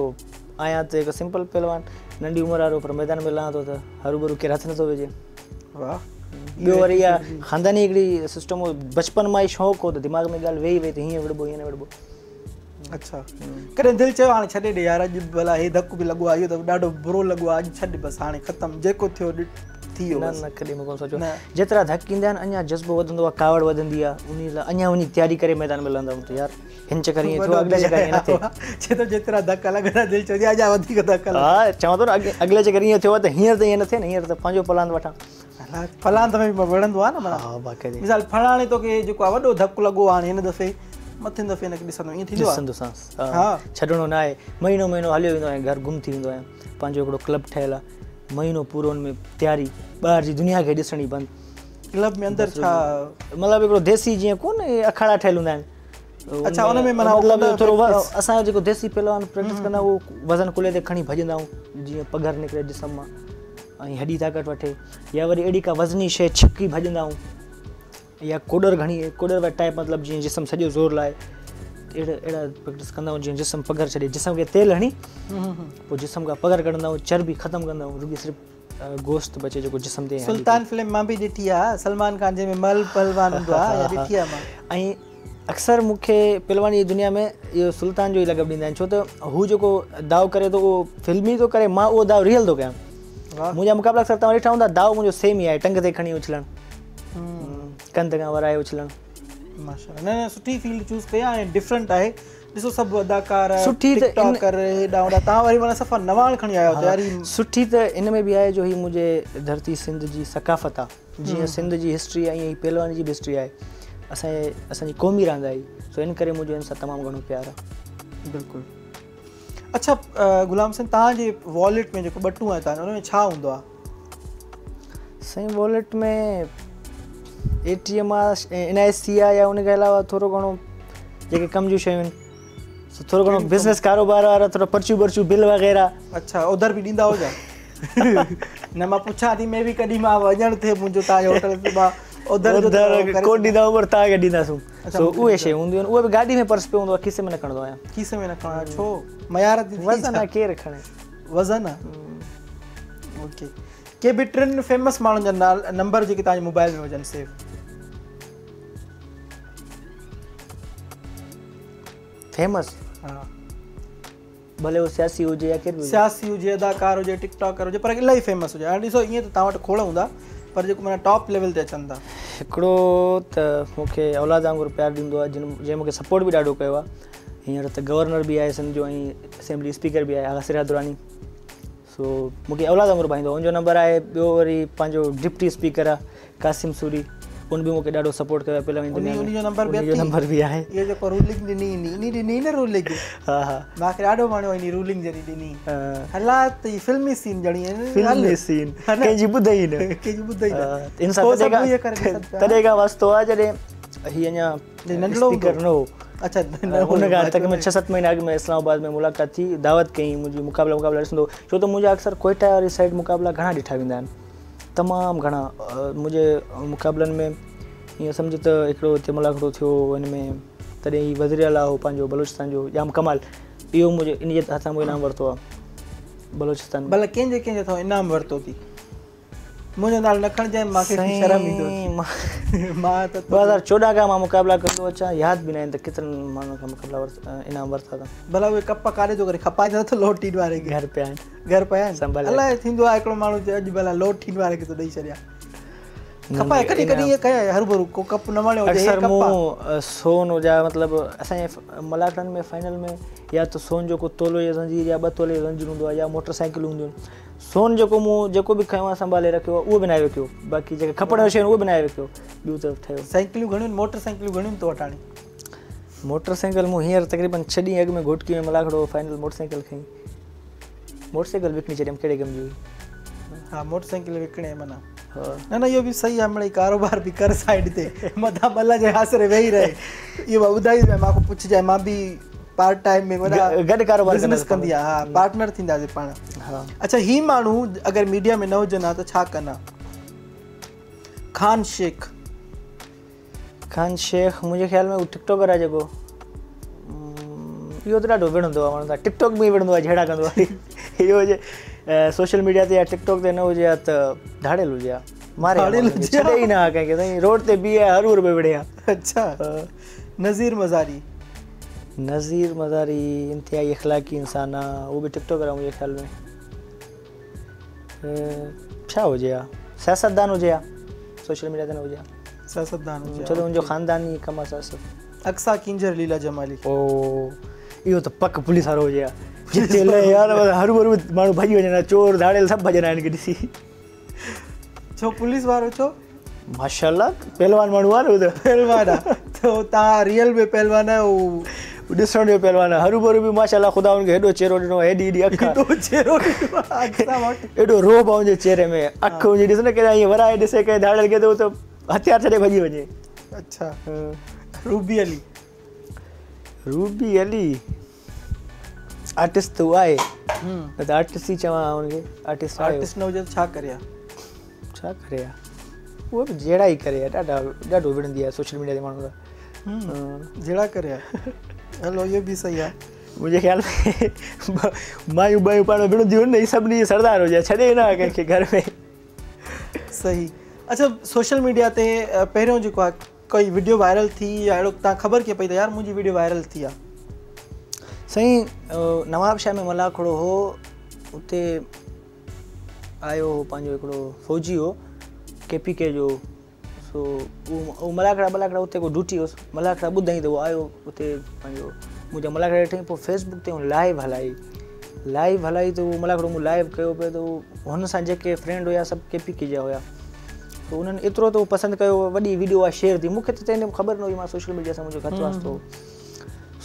آهيان ته هڪ سمپل پهلوان، ننڍي عمر وارو پر ميدان ۾ لهان ٿو ته هروڀرو ڪير هٿ نٿو وجهي. واهه. ٻيو وري اها خانداني هڪڙي سسٽم هو، بچپن مان ئي شوق هو ته دماغ ۾ ڳالهه ويهي وئي ته هيئن وڙهبو هيئن نه وڙهبو. اڇا ڪڏهن دل چيو هاڻي ڇڏي ڏي يار اڄ ڀلا هي ڌڪ به لڳو آهي اهو ته ڏاڍو برو لڳو آهي اڄ ڇڏ بس هاڻي ختم جيڪو ٿيو ٿي ويو نه نه ڪڏهن مون ڪونه سوچيو. جيترا ڌڪ ايندا آهن اڃا جذبو وڌندو آهي، ڪاوڙ وڌندي آهي، انهي لاء اڃا وڃي تياري ڪري ميدان ۾ لهندا آهيون ته يار هن چڪر ائين ٿيو اڳلي چڪر ائين نه ٿئي. چي ٿو جيترا ڌڪ لڳندا دل چوندي آهي اڃا وڌيڪ ڌڪ لڳن. ها چوان ٿو نه اڳلي چڪر ائين ٿيو آهي ته هينئر ته ائين نه ٿئي نه، هينئر ته پنهنجو پلاند وٺان. پلاند ۾ به وڙهندو آهي نه معنيٰ. ها باقاعدي. مثال فلاڻي توکي جيڪو آهي وڏو ڌڪ لڳو هاڻي هن دفعي مٿين دفعي هن کي ڏسندو ائين ٿيندو آهي. ڏسندوسانس ها ڇڏڻو نه آهي. مهينو مهينو هليو ويندو آهيان گهر گم ٿي ويندو آهيان. پنهنجو هڪڙو ڪلب ٺهيل آهي، مهينو پورو ان ۾ تياري، ٻاهر جي دنيا کي ڏسڻ ئي بند. ڪلب ۾ اندر ڇا؟ مطلب هڪڙو ديسي جيئن ڪونه اکاڙا ٺهيل هوندا آهن. اڇا ان ۾ معنيٰ مطلب ٿورو اسان جو جيڪو ديسي پهلوان پريڪٽس ڪندا اهو وزن ڪلهي تي کڻي ڀڄندا آهيون جيئن پگهر نڪري جسم مان ۽ هڏي طاقت وٺي، يا وري اهڙي ڪا وزني شيء ڇڪي ڀڄندا آهيون، يا ڪوڏر گهڻي ڪوڏر واري ٽائپ مطلب جيئن جسم سڄو زور لائي اهڙا اهڙا پريڪٽس ڪندا آهيون جيئن جسم پگهر ڇڏي، جسم کي تيل هڻي پوء جسم کان پگهر ڪڍندا آهيون، چربي ختم ڪندا آهيون، رڳي صرف گوشت بچي جيڪو جسم تي. سلطان فلم مان به ڏٺي آهي سلمان خان جنهن ۾ مل پهلوان هوندو آهي، اها ڏٺي آهي مان. ۽ اڪثر مون کي پهلواني جي دنيا ۾ اهو سلطان جو ئي لقب ڏيندا آهن، ڇو ته هو جيڪو داء ڪري ٿو اهو فلمي ٿو ڪري، مان اهو داء ريئل ٿو ڪيان. منهنجا مقابلا اڪثر توهان ڏٺا هوندا، داء منهنجو سيم ئي آهي، ٽنگ تي کڻي اڇلڻ، ڪنڌ کان ورائي اڇلڻ. ماشاءالله نه نه سٺي فيلڊ چوز ڪئي آهي ۽ ڊفرنٽ آهي. ڏسو سڀ اداڪار سٺي ته ٽڪ ٽاڪر هيڏا هوڏا، توهان وري معنيٰ صفا نواڻ کڻي آيا آهيو تياري. سٺي ته ان ۾ به آهي جو هي منهنجي ڌرتي سنڌ جي ثقافت آهي، جيئن سنڌ جي هسٽري آهي ائين ئي پهلواني جي به هسٽري آهي، اسان جي قومي راند آهي، سو ان ڪري منهنجو ان سان تمام گهڻو پيار آهي. بلڪل. اڇا غلام حسين توهان جي واليٽ ۾ جيڪو ٻٽون آهي توهان جو ان ۾ ڇا هوندو آهي؟ سائين واليٽ ۾ اي ٽي ايم آهي، اين آء سي آهي، يا ان کان علاوه ٿورو گهڻو جيڪي ڪم جون شيون آهن، سو ٿورو گهڻو بزنس ڪاروبار وارا ٿورو پرچيون برچيون بل وغيره. اڇا اوڌر به ڏيندا هجا؟ نه مان پڇان ٿي مي بي ڪڏهن مان وڃڻ ٿئي منهنجو توهان جي هوٽل تي مان اوڌر جو اوڌر ڪونه ڏيندا آهيون پر توهان کي ڏينداسون. سو اهي شيون هونديون آهن، اهي به گاڏي ۾ پرس پيو هوندو آهي، کيسي ۾ نه کڻندو آهيان. کيسي ۾ نه کڻندو آهيان ڇو؟ ميار ٿي ٿئي وزن آهي ڪير کڻي. وزن آهي. اوڪي ڪي به ٽن فيمس ماڻهن جا نالا نمبر جيڪي توهان جي موبائل ۾ هجن سيو. فيمس؟ ها ڀلي هو سياسي هجي يا ڪير به هجي. سياسي هجي، اداڪار هجي، ٽڪ ٽاڪر هجي، پر الاهي فيمس هجي. هاڻي ڏسو ائين ته توهان وٽ کوڙ هوندا پر جيڪو معنيٰ ٽاپ ليول تي اچن ٿا. هڪڙو ته مون کي اولاد وانگر پيار ڏيندو آهي، جنهن مون کي سپورٽ به ڏاڍو ڪيو آهي. هينئر ته گورنر به آهي سنڌ جو ۽ اسيمبلي اسپيڪر به آهي آغا سراج دراني، سو مون کي اولاد وانگر ڀائيندو آهي، ان جو نمبر آهي. ٻيو وري پنهنجو ڊپٽي اسپيڪر آهي قاسم سوري، ان به مون کي ڏاڍو سپورٽ ڪيو آهي پهلواني دنيا ۾، انهي جو نمبر به انهي جو نمبر به آهي. اهو جيڪو رولنگ ڏني انهي ڏني نه رولنگ، ها ها مان کي ڏاڍو وڻيو انهي رولنگ جڏهن ڏني. حالات هي فلمي سين ڄڻي آهن، فلمي سين ڪنهن جي ٻڌي ئي نه، ڪنهن جي ٻڌي ئي نه. ان سان تڏهن کان واسطو آهي جڏهن هي اڃا ننڍڙو اسپيڪر نه هو. اڇا ان کان تقريبن 6-7 مهينا اڳ ۾ اسلام آباد ۾ ملاقات ٿي، دعوت ڪئي منهنجي، مقابلا مقابلا ڏسندو هو، ڇو ته منهنجا اڪثر ڪوئيٽا واري سائيڊ مقابلا گهڻا ڏٺا ويندا آهن، تمام گهڻا. منهنجي مقابلن ۾ ائين سمجهه ته هڪڙو هتي ملاکڙو ٿيو هو، ان ۾ تڏهن هي وزير اعليٰ هو پنهنجو بلوچستان جو ڄام ڪمال، اهو منهنجي ان جي هٿان مون انعام ورتو آهي بلوچستان ۾. ڀلا ڪنهن جي ڪنهن جي هٿان انعام ورتو ٿي؟ منهنجو نالو نه کڻجانء مان کي شرم ايندو ٿي. مان ته 2014 کان مان مقابلا ڪندو اچان، ياد به ناهن ته ڪيترن ماڻهن کان مقابلا ورتا انعام ورتا اٿم. ڀلا اهي ڪپ ڪاڏي ٿو ڪري کپائي ته نٿو لوٽين واري کي؟ گهر پيا آهن. گهر پيا آهن؟ سنڀالي الائي ٿيندو آهي هڪڙو ماڻهو چئي اڄ ڀلا لوٽين واري کي ٿو ڏئي ڇڏيان. کپائي ڪڏهن ڪڏهن ائين ڪيا هروڀرو ڪو ڪپ نه وڻيو هجي هي اڪثر ڪپ آ. مون سون جا مطلب اسان جي ملاکڙن ۾ فائنل ۾ يا ته سون جو ڪو تولو يا زنجير يا 2 تولي جو زنجير هوندو آهي يا موٽر سائيڪلون هونديون آهن. سون جيڪو مون جيڪو به کنيو آهي سنڀالي رکيو آهي اهو به ناهي وڪيو، باقي جيڪي کپڻ جون شيون آهن اهي به ناهي وڪيو، ٻيو ته ٺهيو. سائيڪلون گهڻيون موٽر سائيڪلون گهڻيون تو وٽ هاڻي؟ मोटरसाइकिल मूं हींअर तक़रीबन 6 ॾींहं अॻु में घोटकी में मलाखड़ो फाइनल मोटरसाइकिल खई, मोटरसाइकिल विकिणी छॾियमि। कहिड़े कम जी हुई? हा, मोटरसाइकिल विकिणे माना। न न, इहो बि सही आहे, मिड़ई कारोबार बि कर साइड ते, मथां मल जे आसरे वेही रहे। इहो मां ॿुधाईंदो, मूंखे पुछजांइ, मां बि पार्ट टाइम में वॾा गॾु कारोबार बिज़नेस कंदी आहियां। हा, पार्टनर थींदासीं पाण। हा। अच्छा, ही माण्हू अगरि मीडिया में न हुजनि हा त छा कनि हा? खान शेख। खान शेख मुंहिंजे ख़्याल में उहो टिकटॉकर आहे जेको, इहो त ॾाढो विढ़ंदो आहे माण्हू सां, टिकटॉक में विढ़ंदो आहे, झेड़ा कंदो आहे। इहो हुजे सोशल मीडिया ते या टिकटॉक ते न हुजे हा त धाड़ियल हुजे हा, मारे छॾे ई न हा कंहिंखे, साईं रोड ते बीहे हर हर पियो विढ़े हा। अच्छा, नज़ीर मज़ारी। नज़ीर मज़ारी इंतिहाई अख़लाक़ी इंसान आहे, उहो बि टिकटॉकर आहे मुंहिंजे ख़्याल में। छा हुजे हा? सियासतदान हुजे हा, सोशल मीडिया ते न हुजे हा, सियासतदान हुजे, छो त हुनजो ख़ानदानी कमु आहे सियासत। अक्सा किंजर, लीला जमाली। ओ, इहो त पक पुलिस वारो हुजे हा, जिते लहे यार हर भरू माण्हू भॼी वञनि हा, चोर धाड़ियल सभु भॼंदा आहिनि ॾिसी। छो पुलिस वारो? छो? माशाअल्लाह पहलवान माण्हू आहे न उहो त। पहलवान आहे, त तव्हां रियल में पहलवान आहियो? उहो ॾिसण जो पहलवान आहे, हरू भरू बि माशाअल्लाह ख़ुदा हुनखे हेॾो चहिरो ॾिनो, हेॾी हेॾी अख, हेॾो चहिरो ॾिनो, एॾो रोब आहे हुनजे चहिरे में, अख हुनजी ॾिस न केॾां ईअं वराए ॾिसे कंहिं धाड़ियल खे त उहो त हथियार छॾे भॼी वञे। अच्छा, Ruby Ali. Ruby Ali artist त उहा आहे, न त आर्टिस्ट ई चवां हुनखे, आर्टिस्ट आर्टिस्ट न हुजे त छा करे हा? छा करे हा? उहो बि जहिड़ा ई करे हा, ॾाढा ॾाढो विढ़ंदी आहे सोशल मीडिया ते माण्हू सां, जहिड़ा करे हा। हलो, इहो बि सही आहे। मुंहिंजे ख़्याल में मायूं बायूं पाण विढ़ंदियूं आहिनि न, सभिनी सरदार हुजे, छॾे न कंहिंखे घर में। सही। अच्छा, सोशल मीडिया ते पहिरियों जेको आहे कोई वीडियो वायरल थी या अहिड़ो तव्हां ख़बर कीअं पई त यार मुंहिंजी वीडियो वायरल थी आहे? साईं, नवाबशाह में मलाखड़ो हो, उते आयो हो पंहिंजो हिकिड़ो फ़ौजी हो के पी के जो, सो उहो मलाखड़ा बलाखड़ा उते को ड्यूटी हुअसि, मलाखड़ा ॿुधाई त उहो आयो उते पंहिंजो मुंहिंजा मलाखड़ा ॾिठई, पोइ फेसबुक ते लाइव हलाई, लाइव हलाई त उहो मलाखड़ो मूं लाइव कयो पियो त हुन सां जेके फ्रेंड हुया सभु के पी के जा हुया, त उन्हनि एतिरो त उहो पसंदि कयो, वॾी वीडियो उहा शेयर थी। मूंखे त तंहिं ख़बर न हुई, मां सोशल मीडिया सां मुंहिंजो घटि वास्तो हो,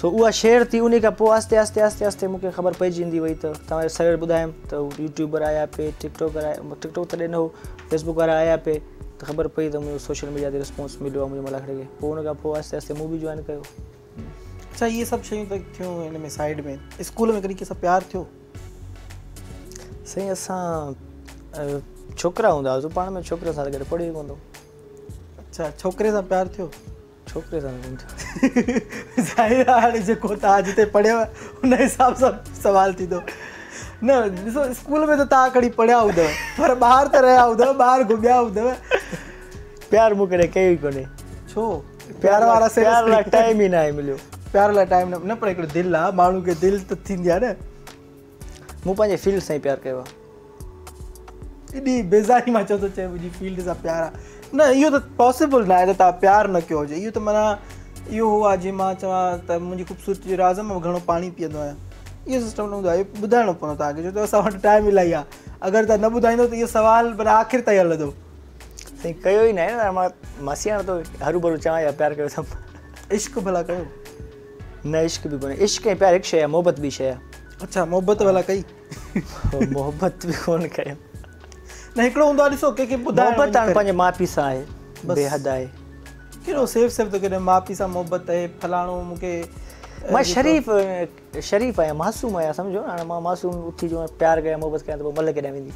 सो उहा शेयर थी। उन खां पोइ आहिस्ते आहिस्ते आहिस्ते आहिस्ते मूंखे ख़बर पइजी ईंदी वई त तव्हांजे सर ॿुधायुमि त यूट्यूबर आया पे, टिकटॉकर आया, टिकटॉक तॾहिं न हो, फेसबुक वारा आया पे, त ख़बर पई त मुंहिंजो सोशल मीडिया ते रिस्पॉन्स मिलियो आहे मुंहिंजे मलाखड़े खे। पोइ उन खां पोइ आहिस्ते आहिस्ते मूं बि जॉइन कयो। अच्छा, इहे सभु शयूं त थियूं हिन में साइड में, स्कूल में कॾहिं कंहिंसां प्यार थियो? साईं, असां छोकिरा हूंदा हुआसीं पाण में, छोकिरे सां गॾु पढ़ियो ई कोन। अच्छा, छोकिरे सां प्यार थियो? छोकिरे सां कोन थियो। ज़ाहिर आहे हाणे जेको तव्हां जिते पढ़ियो उन हिसाब सां सवाल थींदो न। ॾिसो, स्कूल में त तव्हां खणी पढ़िया हूंदव, पर ॿाहिरि त रहिया हूंदव, ॿाहिरि घुमिया हूंदव। प्यार मूं कॾहिं कयो ई कोन्हे। छो? प्यार वारा प्यार लाइ टाइम ई न आहे मिलियो। प्यार लाइ टाइम न, पर हिकिड़ो दिलि आहे, माण्हू खे दिलि त थींदी आहे न। मूं पंहिंजे फील्ड सां ई प्यार कयो आहे। एॾी बेज़ारी मां चओ थो चए मुंहिंजी फील्ड सां प्यार आहे। न, इहो त पॉसिबल न आहे त तव्हां प्यार न कयो हुजे। इहो त माना इहो आहे जीअं मां चवां त मुंहिंजी ख़ूबसूरती जो राज़ मां घणो पाणी पीअंदो आहियां, इहो सिस्टम न हूंदो आहे। इहो ॿुधाइणो पवंदो तव्हांखे, छो त असां वटि टाइम इलाही आहे। अगरि तव्हां न ॿुधाईंदो त इहो सवाल माना आख़िर ताईं हलंदो। साईं, कयो ई न आहे न, मां मासियाणो थो हरू भरू चवां या प्यार कयो अथमि। इश्क भला कयो? न, इश्क बि कोन्हे। इश्क ऐं प्यार हिकु शइ आहे, मोहबत बि शइ आहे। अच्छा, मोहबत भला कई? मोहबत बि कोन कयमि। न, हिकिड़ो हूंदो आहे ॾिसो कंहिंखे ॿुधाइण, मोहबत हाणे पंहिंजे माउ पीउ सां आहे, बेहद आहे। केॾो सेफ़ सेफ़ थो केॾो माउ पीउ सां मोहबत आहे, फलाणो मूंखे। मां शरीफ़ शरीफ़ आहियां, मासूम आहियां, सम्झो न। हाणे मां मासूम उथी जो प्यार कयां मोहबत कयां त पोइ मल केॾां वेंदी?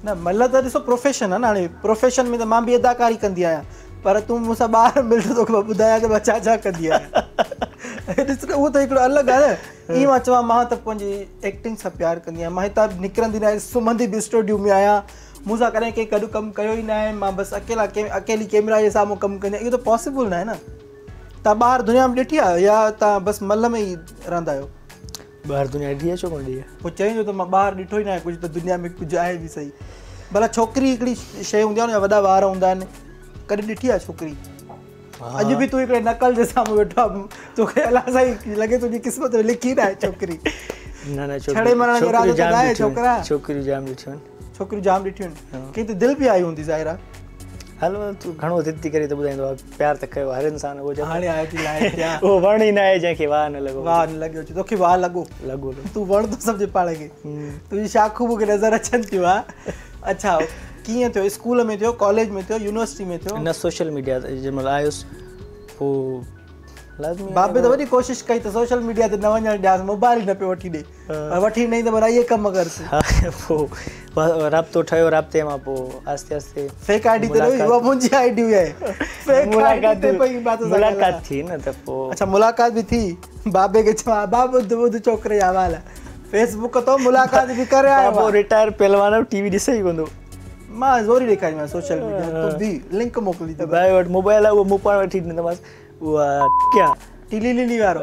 न, मल त ॾिसो प्रोफेशन आहे न। हाणे प्रोफेशन में त मां बि अदाकारी कंदी आहियां, पर तूं मूंसां ॿाहिरि मिल त तोखे मां ॿुधायां त मां छा छा कंदी आहियां। ॾिस न, उहो त हिकिड़ो अलॻि आहे न। ईअं मां चवां मां त पंहिंजी एक्टिंग सां प्यार कंदी आहियां, मां हितां निकिरंदी न आहियां, सुम्हंदी बि स्टूडियो में आहियां, मूंसां कॾहिं कंहिं गॾु कमु कयो ई न आहे, मां बसि अकेला अकेली कैमरा जे साम्हूं कमु कंदी आहियां। इहो त पॉसिबल न आहे न। तव्हां ॿाहिरि दुनिया में ॾिठी आहे या तव्हां बसि मल में ई रहंदा आहियो? ॿाहिरि दुनिया ॾिठी आहे, छो कोन ॾिठी आहे? पोइ चई त मां ॿाहिरि ॾिठो ई न आहे कुझु, त दुनिया में कुझु आहे बि सही। भला छोकिरी हिकिड़ी शइ हूंदी आहे न, वॾा वार हूंदा आहिनि, कॾहिं ॾिठी आहे छोकिरी? अॼु बि तूं हिकिड़े नकल जे साम्हूं वेठो आहे, तोखे अलाह साईं लॻे तुंहिंजी क़िस्मत में लिखी न आहे छोकिरी। न न, छड़े मरण जो इरादो त न आहे छोकिरा। छोकिरियूं जाम ॾिठियूं आहिनि। छोकिरियूं जाम ॾिठियूं आहिनि। कंहिं ते दिलि बि आई हूंदी ज़ाहिर आहे? हलो तूं घणो ज़िद थी करे त ॿुधाईंदो आहे, प्यार त कयो हर इंसान उहो हाणे आयो थी लाइक थिया उहो वण ई न आहे जंहिंखे वाह न लॻो। वाह न लॻो, तोखे वाह लॻो? लॻो। तूं वण थो सम्झे पाण खे, तुंहिंजी शाखूं मूंखे नज़र अचनि थियूं। हा अच्छा, कीअं थियो? स्कूल में थियो, कॉलेज में थियो, यूनिवर्सिटी में थियो? न, सोशल मीडिया ते जंहिं महिल आयुसि पोइ लाज़मी बाबे त वॾी कोशिश कई त सोशल मीडिया ते न वञण ॾियांसि, मोबाइल न पियो वठी ॾे, पर वठी ॾिनई त भला इहे कम कर। हा, पोइ राब्तो ठहियो, राब्ते मां पोइ आहिस्ते आहिस्ते फेक आईडी ते उहा मुंहिंजी आईडी आहे, फेक आईडी ते पई बात मुलाक़ात थी न त पोइ। अच्छा, मुलाक़ात बि थी? बाबे खे चवां बाबो ॿुध छोकिरे जा हवाला, फेसबुक तो मुलाक़ात बि करे आयो। बाबो रिटायर पहलवान, टीवी ॾिसे ई कोन थो। मां ज़ोरी ॾेखारींदोमांसि सोशल मीडिया, तूं बि लिंक मोकिली त भाई वटि मोबाइल आहे, उहो मूं पाण वठी ॾींदोमांसि। उहा क्या टिली लिली वारो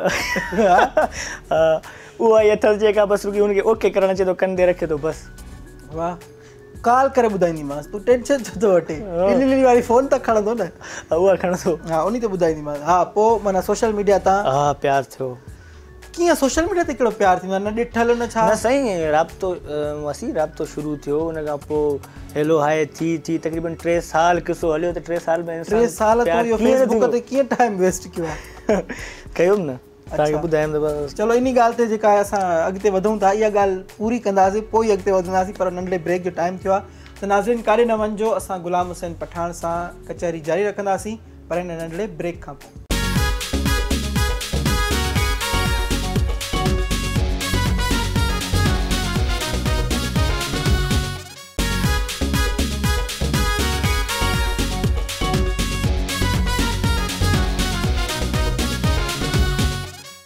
उहा ई अथसि जेका बसि रुॻी हुनखे ओके करणु अचे थो, कन ते रखे थो बसि। वाह, कॉल करे ॿुधाईंदीमांसि, तूं टेंशन छो थो वठे? टिली लिली वारी फ़ोन त खणंदो न? उहा खणंदो। हा, उन ते ॿुधाईंदीमांसि। हा, पोइ माना सोशल मीडिया तां हा प्यार थियो। कीअं सोशल मीडिया ते कहिड़ो प्यार थींदो आहे? न ॾिठल न छा? न साईं, राब्तो असीं राब्तो शुरू थियो, उन खां पोइ हेलो हाय थी थी तक़रीबन 3 साल किसो हलियो त 3 साल में 3 साल तूं इहो फेसबुक ते कीअं टाइम वेस्ट कयो आहे? कयुमि न, तव्हांखे ॿुधायुमि त बसि। चलो इन ॻाल्हि ते जेका असां अॻिते वधूं था, इहा ॻाल्हि पूरी कंदासीं पोइ अॻिते वधंदासीं, पर नंढड़े ब्रेक जो टाइम थियो आहे त नाज़रीन काॾे न वञिजो, असां ग़ुलाम हुसैन पठान सां कचहरी जारी रखंदासीं, पर हिन नंढड़े ब्रेक खां पोइ।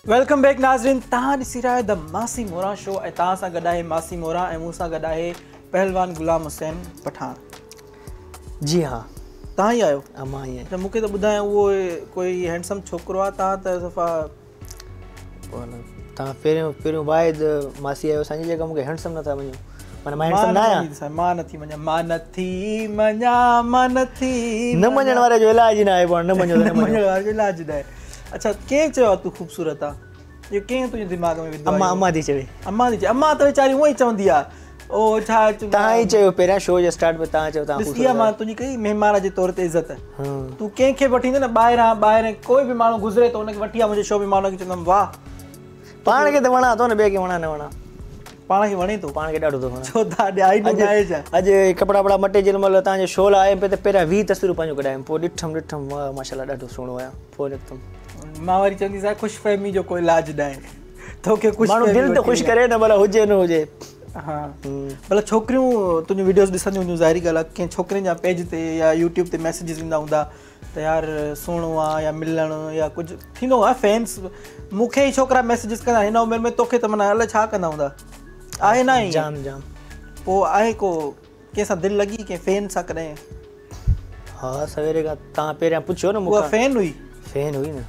Welcome back नाज़रीन, तव्हां ॾिसी रहिया आहियो the मासी मोरा शो ऐं तव्हां सां गॾु आहे मासी मोरा ऐं मूं सां गॾु आहे पहलवान ग़ुलाम हुसैन पठान। जी हा, तव्हां ई आहियो? हा, मां ई आहियां। त मूंखे त ॿुधायो उहो कोई हैंडसम छोकिरो आहे, तव्हां त सफ़ा तव्हां पहिरियों पहिरियों वाहिद मासी आहियो असांजी जेका मूंखे हैंडसम नथा मञो, माना मां हैंडसम न आहियां। मां नथी मञा, मां नथी मञा, मां नथी न मञण वारे जो इलाज न आहे, पाण न मञो त न मञण वारे जो इलाज न आहे। अच्छा, कंहिं चयो आहे तूं ख़ूबसूरत आहे? इहो कंहिं तुंहिंजे दिमाग़ में विधो? अम्मा, अम्मा थी चवे। अम्मा थी चवे? अम्मा त वीचारी उहा ई चवंदी आहे। ओ छा तव्हां ई चयो पहिरियां शो जे स्टार्ट में तव्हां चयो तव्हां ॾिस, इहा मां तुंहिंजी कई महिमान जे तौर ते इज़त। तूं कंहिंखे वठी ईंदे न ॿाहिरां, ॿाहिरि कोई बि माण्हू गुज़रे त हुनखे वठी आ मुंहिंजे शो में, मां हुनखे चवंदुमि वाह, पाण खे त वणा थो न, ॿिए खे वणा न वणा, पाण खे वणे थो? पाण खे ॾाढो थो वणे। छो था ॾियाई न आहे छा? अॼु कपिड़ा वपिड़ा मटे जंहिं महिल तव्हांजे शो लाइ आयुमि पे त पहिरियां 20 तस्वीरूं पंहिंजूं कढायुमि, पोइ ॾिठमि ॾिठमि वाह माशाल्लाह ॾाढो सुहिणो आहियां, पोइ निकितुमि। मां वरी चवंदी सां ख़ुशफ़हमी जो कोई इलाज न आहे, तोखे ख़ुशि माण्हू दिलि त ख़ुशि करे न, भला हुजे न हुजे। हा, भला छोकिरियूं तुंहिंजूं वीडियोज़ ॾिसंदियूं हूंदियूं, ज़ाहिरी ॻाल्हि आहे, कंहिं छोकिरियुनि जा पेज ते या यूट्यूब ते मैसेजिस ईंदा हूंदा त यार सुहिणो आहे या मिलणु या कुझु थींदो आहे। फैंस मूंखे ई छोकिरा मैसेजिस कंदा हिन उमिरि में, तोखे त माना अलाए छा कंदा हूंदा आहे न? ईअं जाम जाम। पोइ आहे को कंहिंसां दिलि लॻी, कंहिं फैन सां कॾहिं? हा, सवेरे खां तव्हां पहिरियां पुछियो न मूंखां। उहा फैन हुई? फैन हुई न।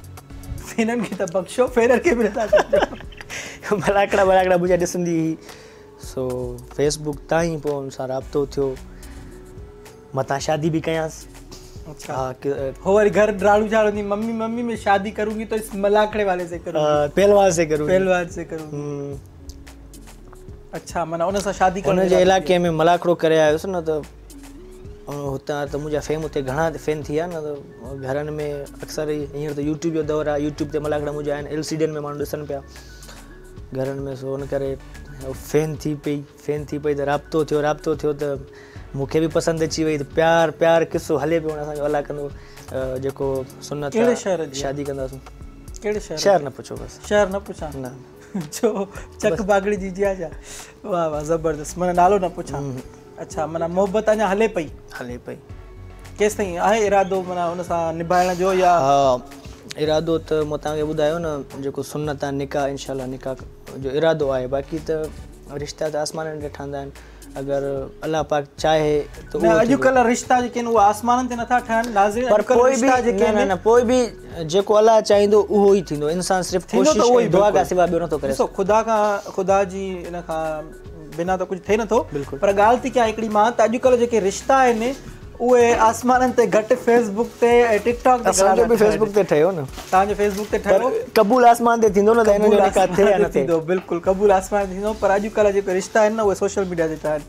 फैननि खे त बख़्शो, फैननि खे बि नथा छॾियो। मलाकड़ा मलाकड़ा मुंहिंजा ॾिसंदी हुई, सो फेसबुक तां ई पोइ हुन सां राब्तो थियो, मतां शादी बि कयांसि। अच्छा, हो वरी घर राड़ू झाड़ू थी, मम्मी मम्मी मैं शादी करूंगी तो इस मलाकड़े वाले से करूंगी, पहलवान से करूंगी, पहलवान से करूंगी। अच्छा, माना उन सां शादी करण हुनजे इलाइक़े में मलाकड़ो करे आयुसि न त हुतां त मुंहिंजा फैम हुते घणा फैन थी विया न, त घरनि में अक्सर ई हींअर त यूट्यूब जो दौरु आहे, यूट्यूब ते मलाकड़ा मुंहिंजा आहिनि, एल सी डी में माण्हू ॾिसनि पिया घरनि में, सो उन करे फैन थी पई, फैन थी पई त राब्तो थियो, राब्तो थियो त मूंखे बि पसंदि अची वई त प्यार प्यार किसो हले पियो असांजो, अलाह कंदो जेको सुन्नत कहिड़े शहर जी शादी कंदासीं। कहिड़े शहर? शहर न पुछो, बसि शहर न पुछां न, छो चक बागड़ी जी जी आहे। वाह वाह ज़बरदस्त, माना नालो न पुछां। अच्छा, माना मोहबत अञा हले पई? हले पई। केसि ताईं आहे इरादो माना हुन सां निभाइण जो या? हा, इरादो त मां तव्हांखे ॿुधायो न, जेको सुन्नत आहे निकाह, इंशाल्लाह निकाह जो इरादो आहे, बाक़ी त रिश्ता त आसमाननि ते ठहंदा आहिनि, अगरि अलाह पाक चाहे त उहो। अॼुकल्ह रिश्ता जेके आहिनि उहे आसमाननि ते नथा ठहनि नाज़रीन, पर कोई बि न न पोइ बि जेको अलाह चाहींदो उहो ई थींदो, इंसान सिर्फ़ कोशिश ऐं दुआ खां सिवाइ ॿियो नथो करे। ॾिसो, ख़ुदा खां, ख़ुदा जी इन खां बिना त कुझु थिए नथो, पर ॻाल्हि थी कयां हिकिड़ी मां त अॼुकल्ह जेके रिश्ता आहिनि उहे आसमाननि ते घटि फेसबुक ते ऐं टिकटॉक ते। असांजो बि फेसबुक ते ठहियो न, तव्हांजो फेसबुक ते ठहियो, क़बूल आसमान ते थींदो न त हिन जो निकाह थिए या न थिए? थींदो, बिल्कुलु क़बूल आसमान ते थींदो, पर अॼुकल्ह जेके रिश्ता आहिनि न उहे सोशल मीडिया ते ठहिनि।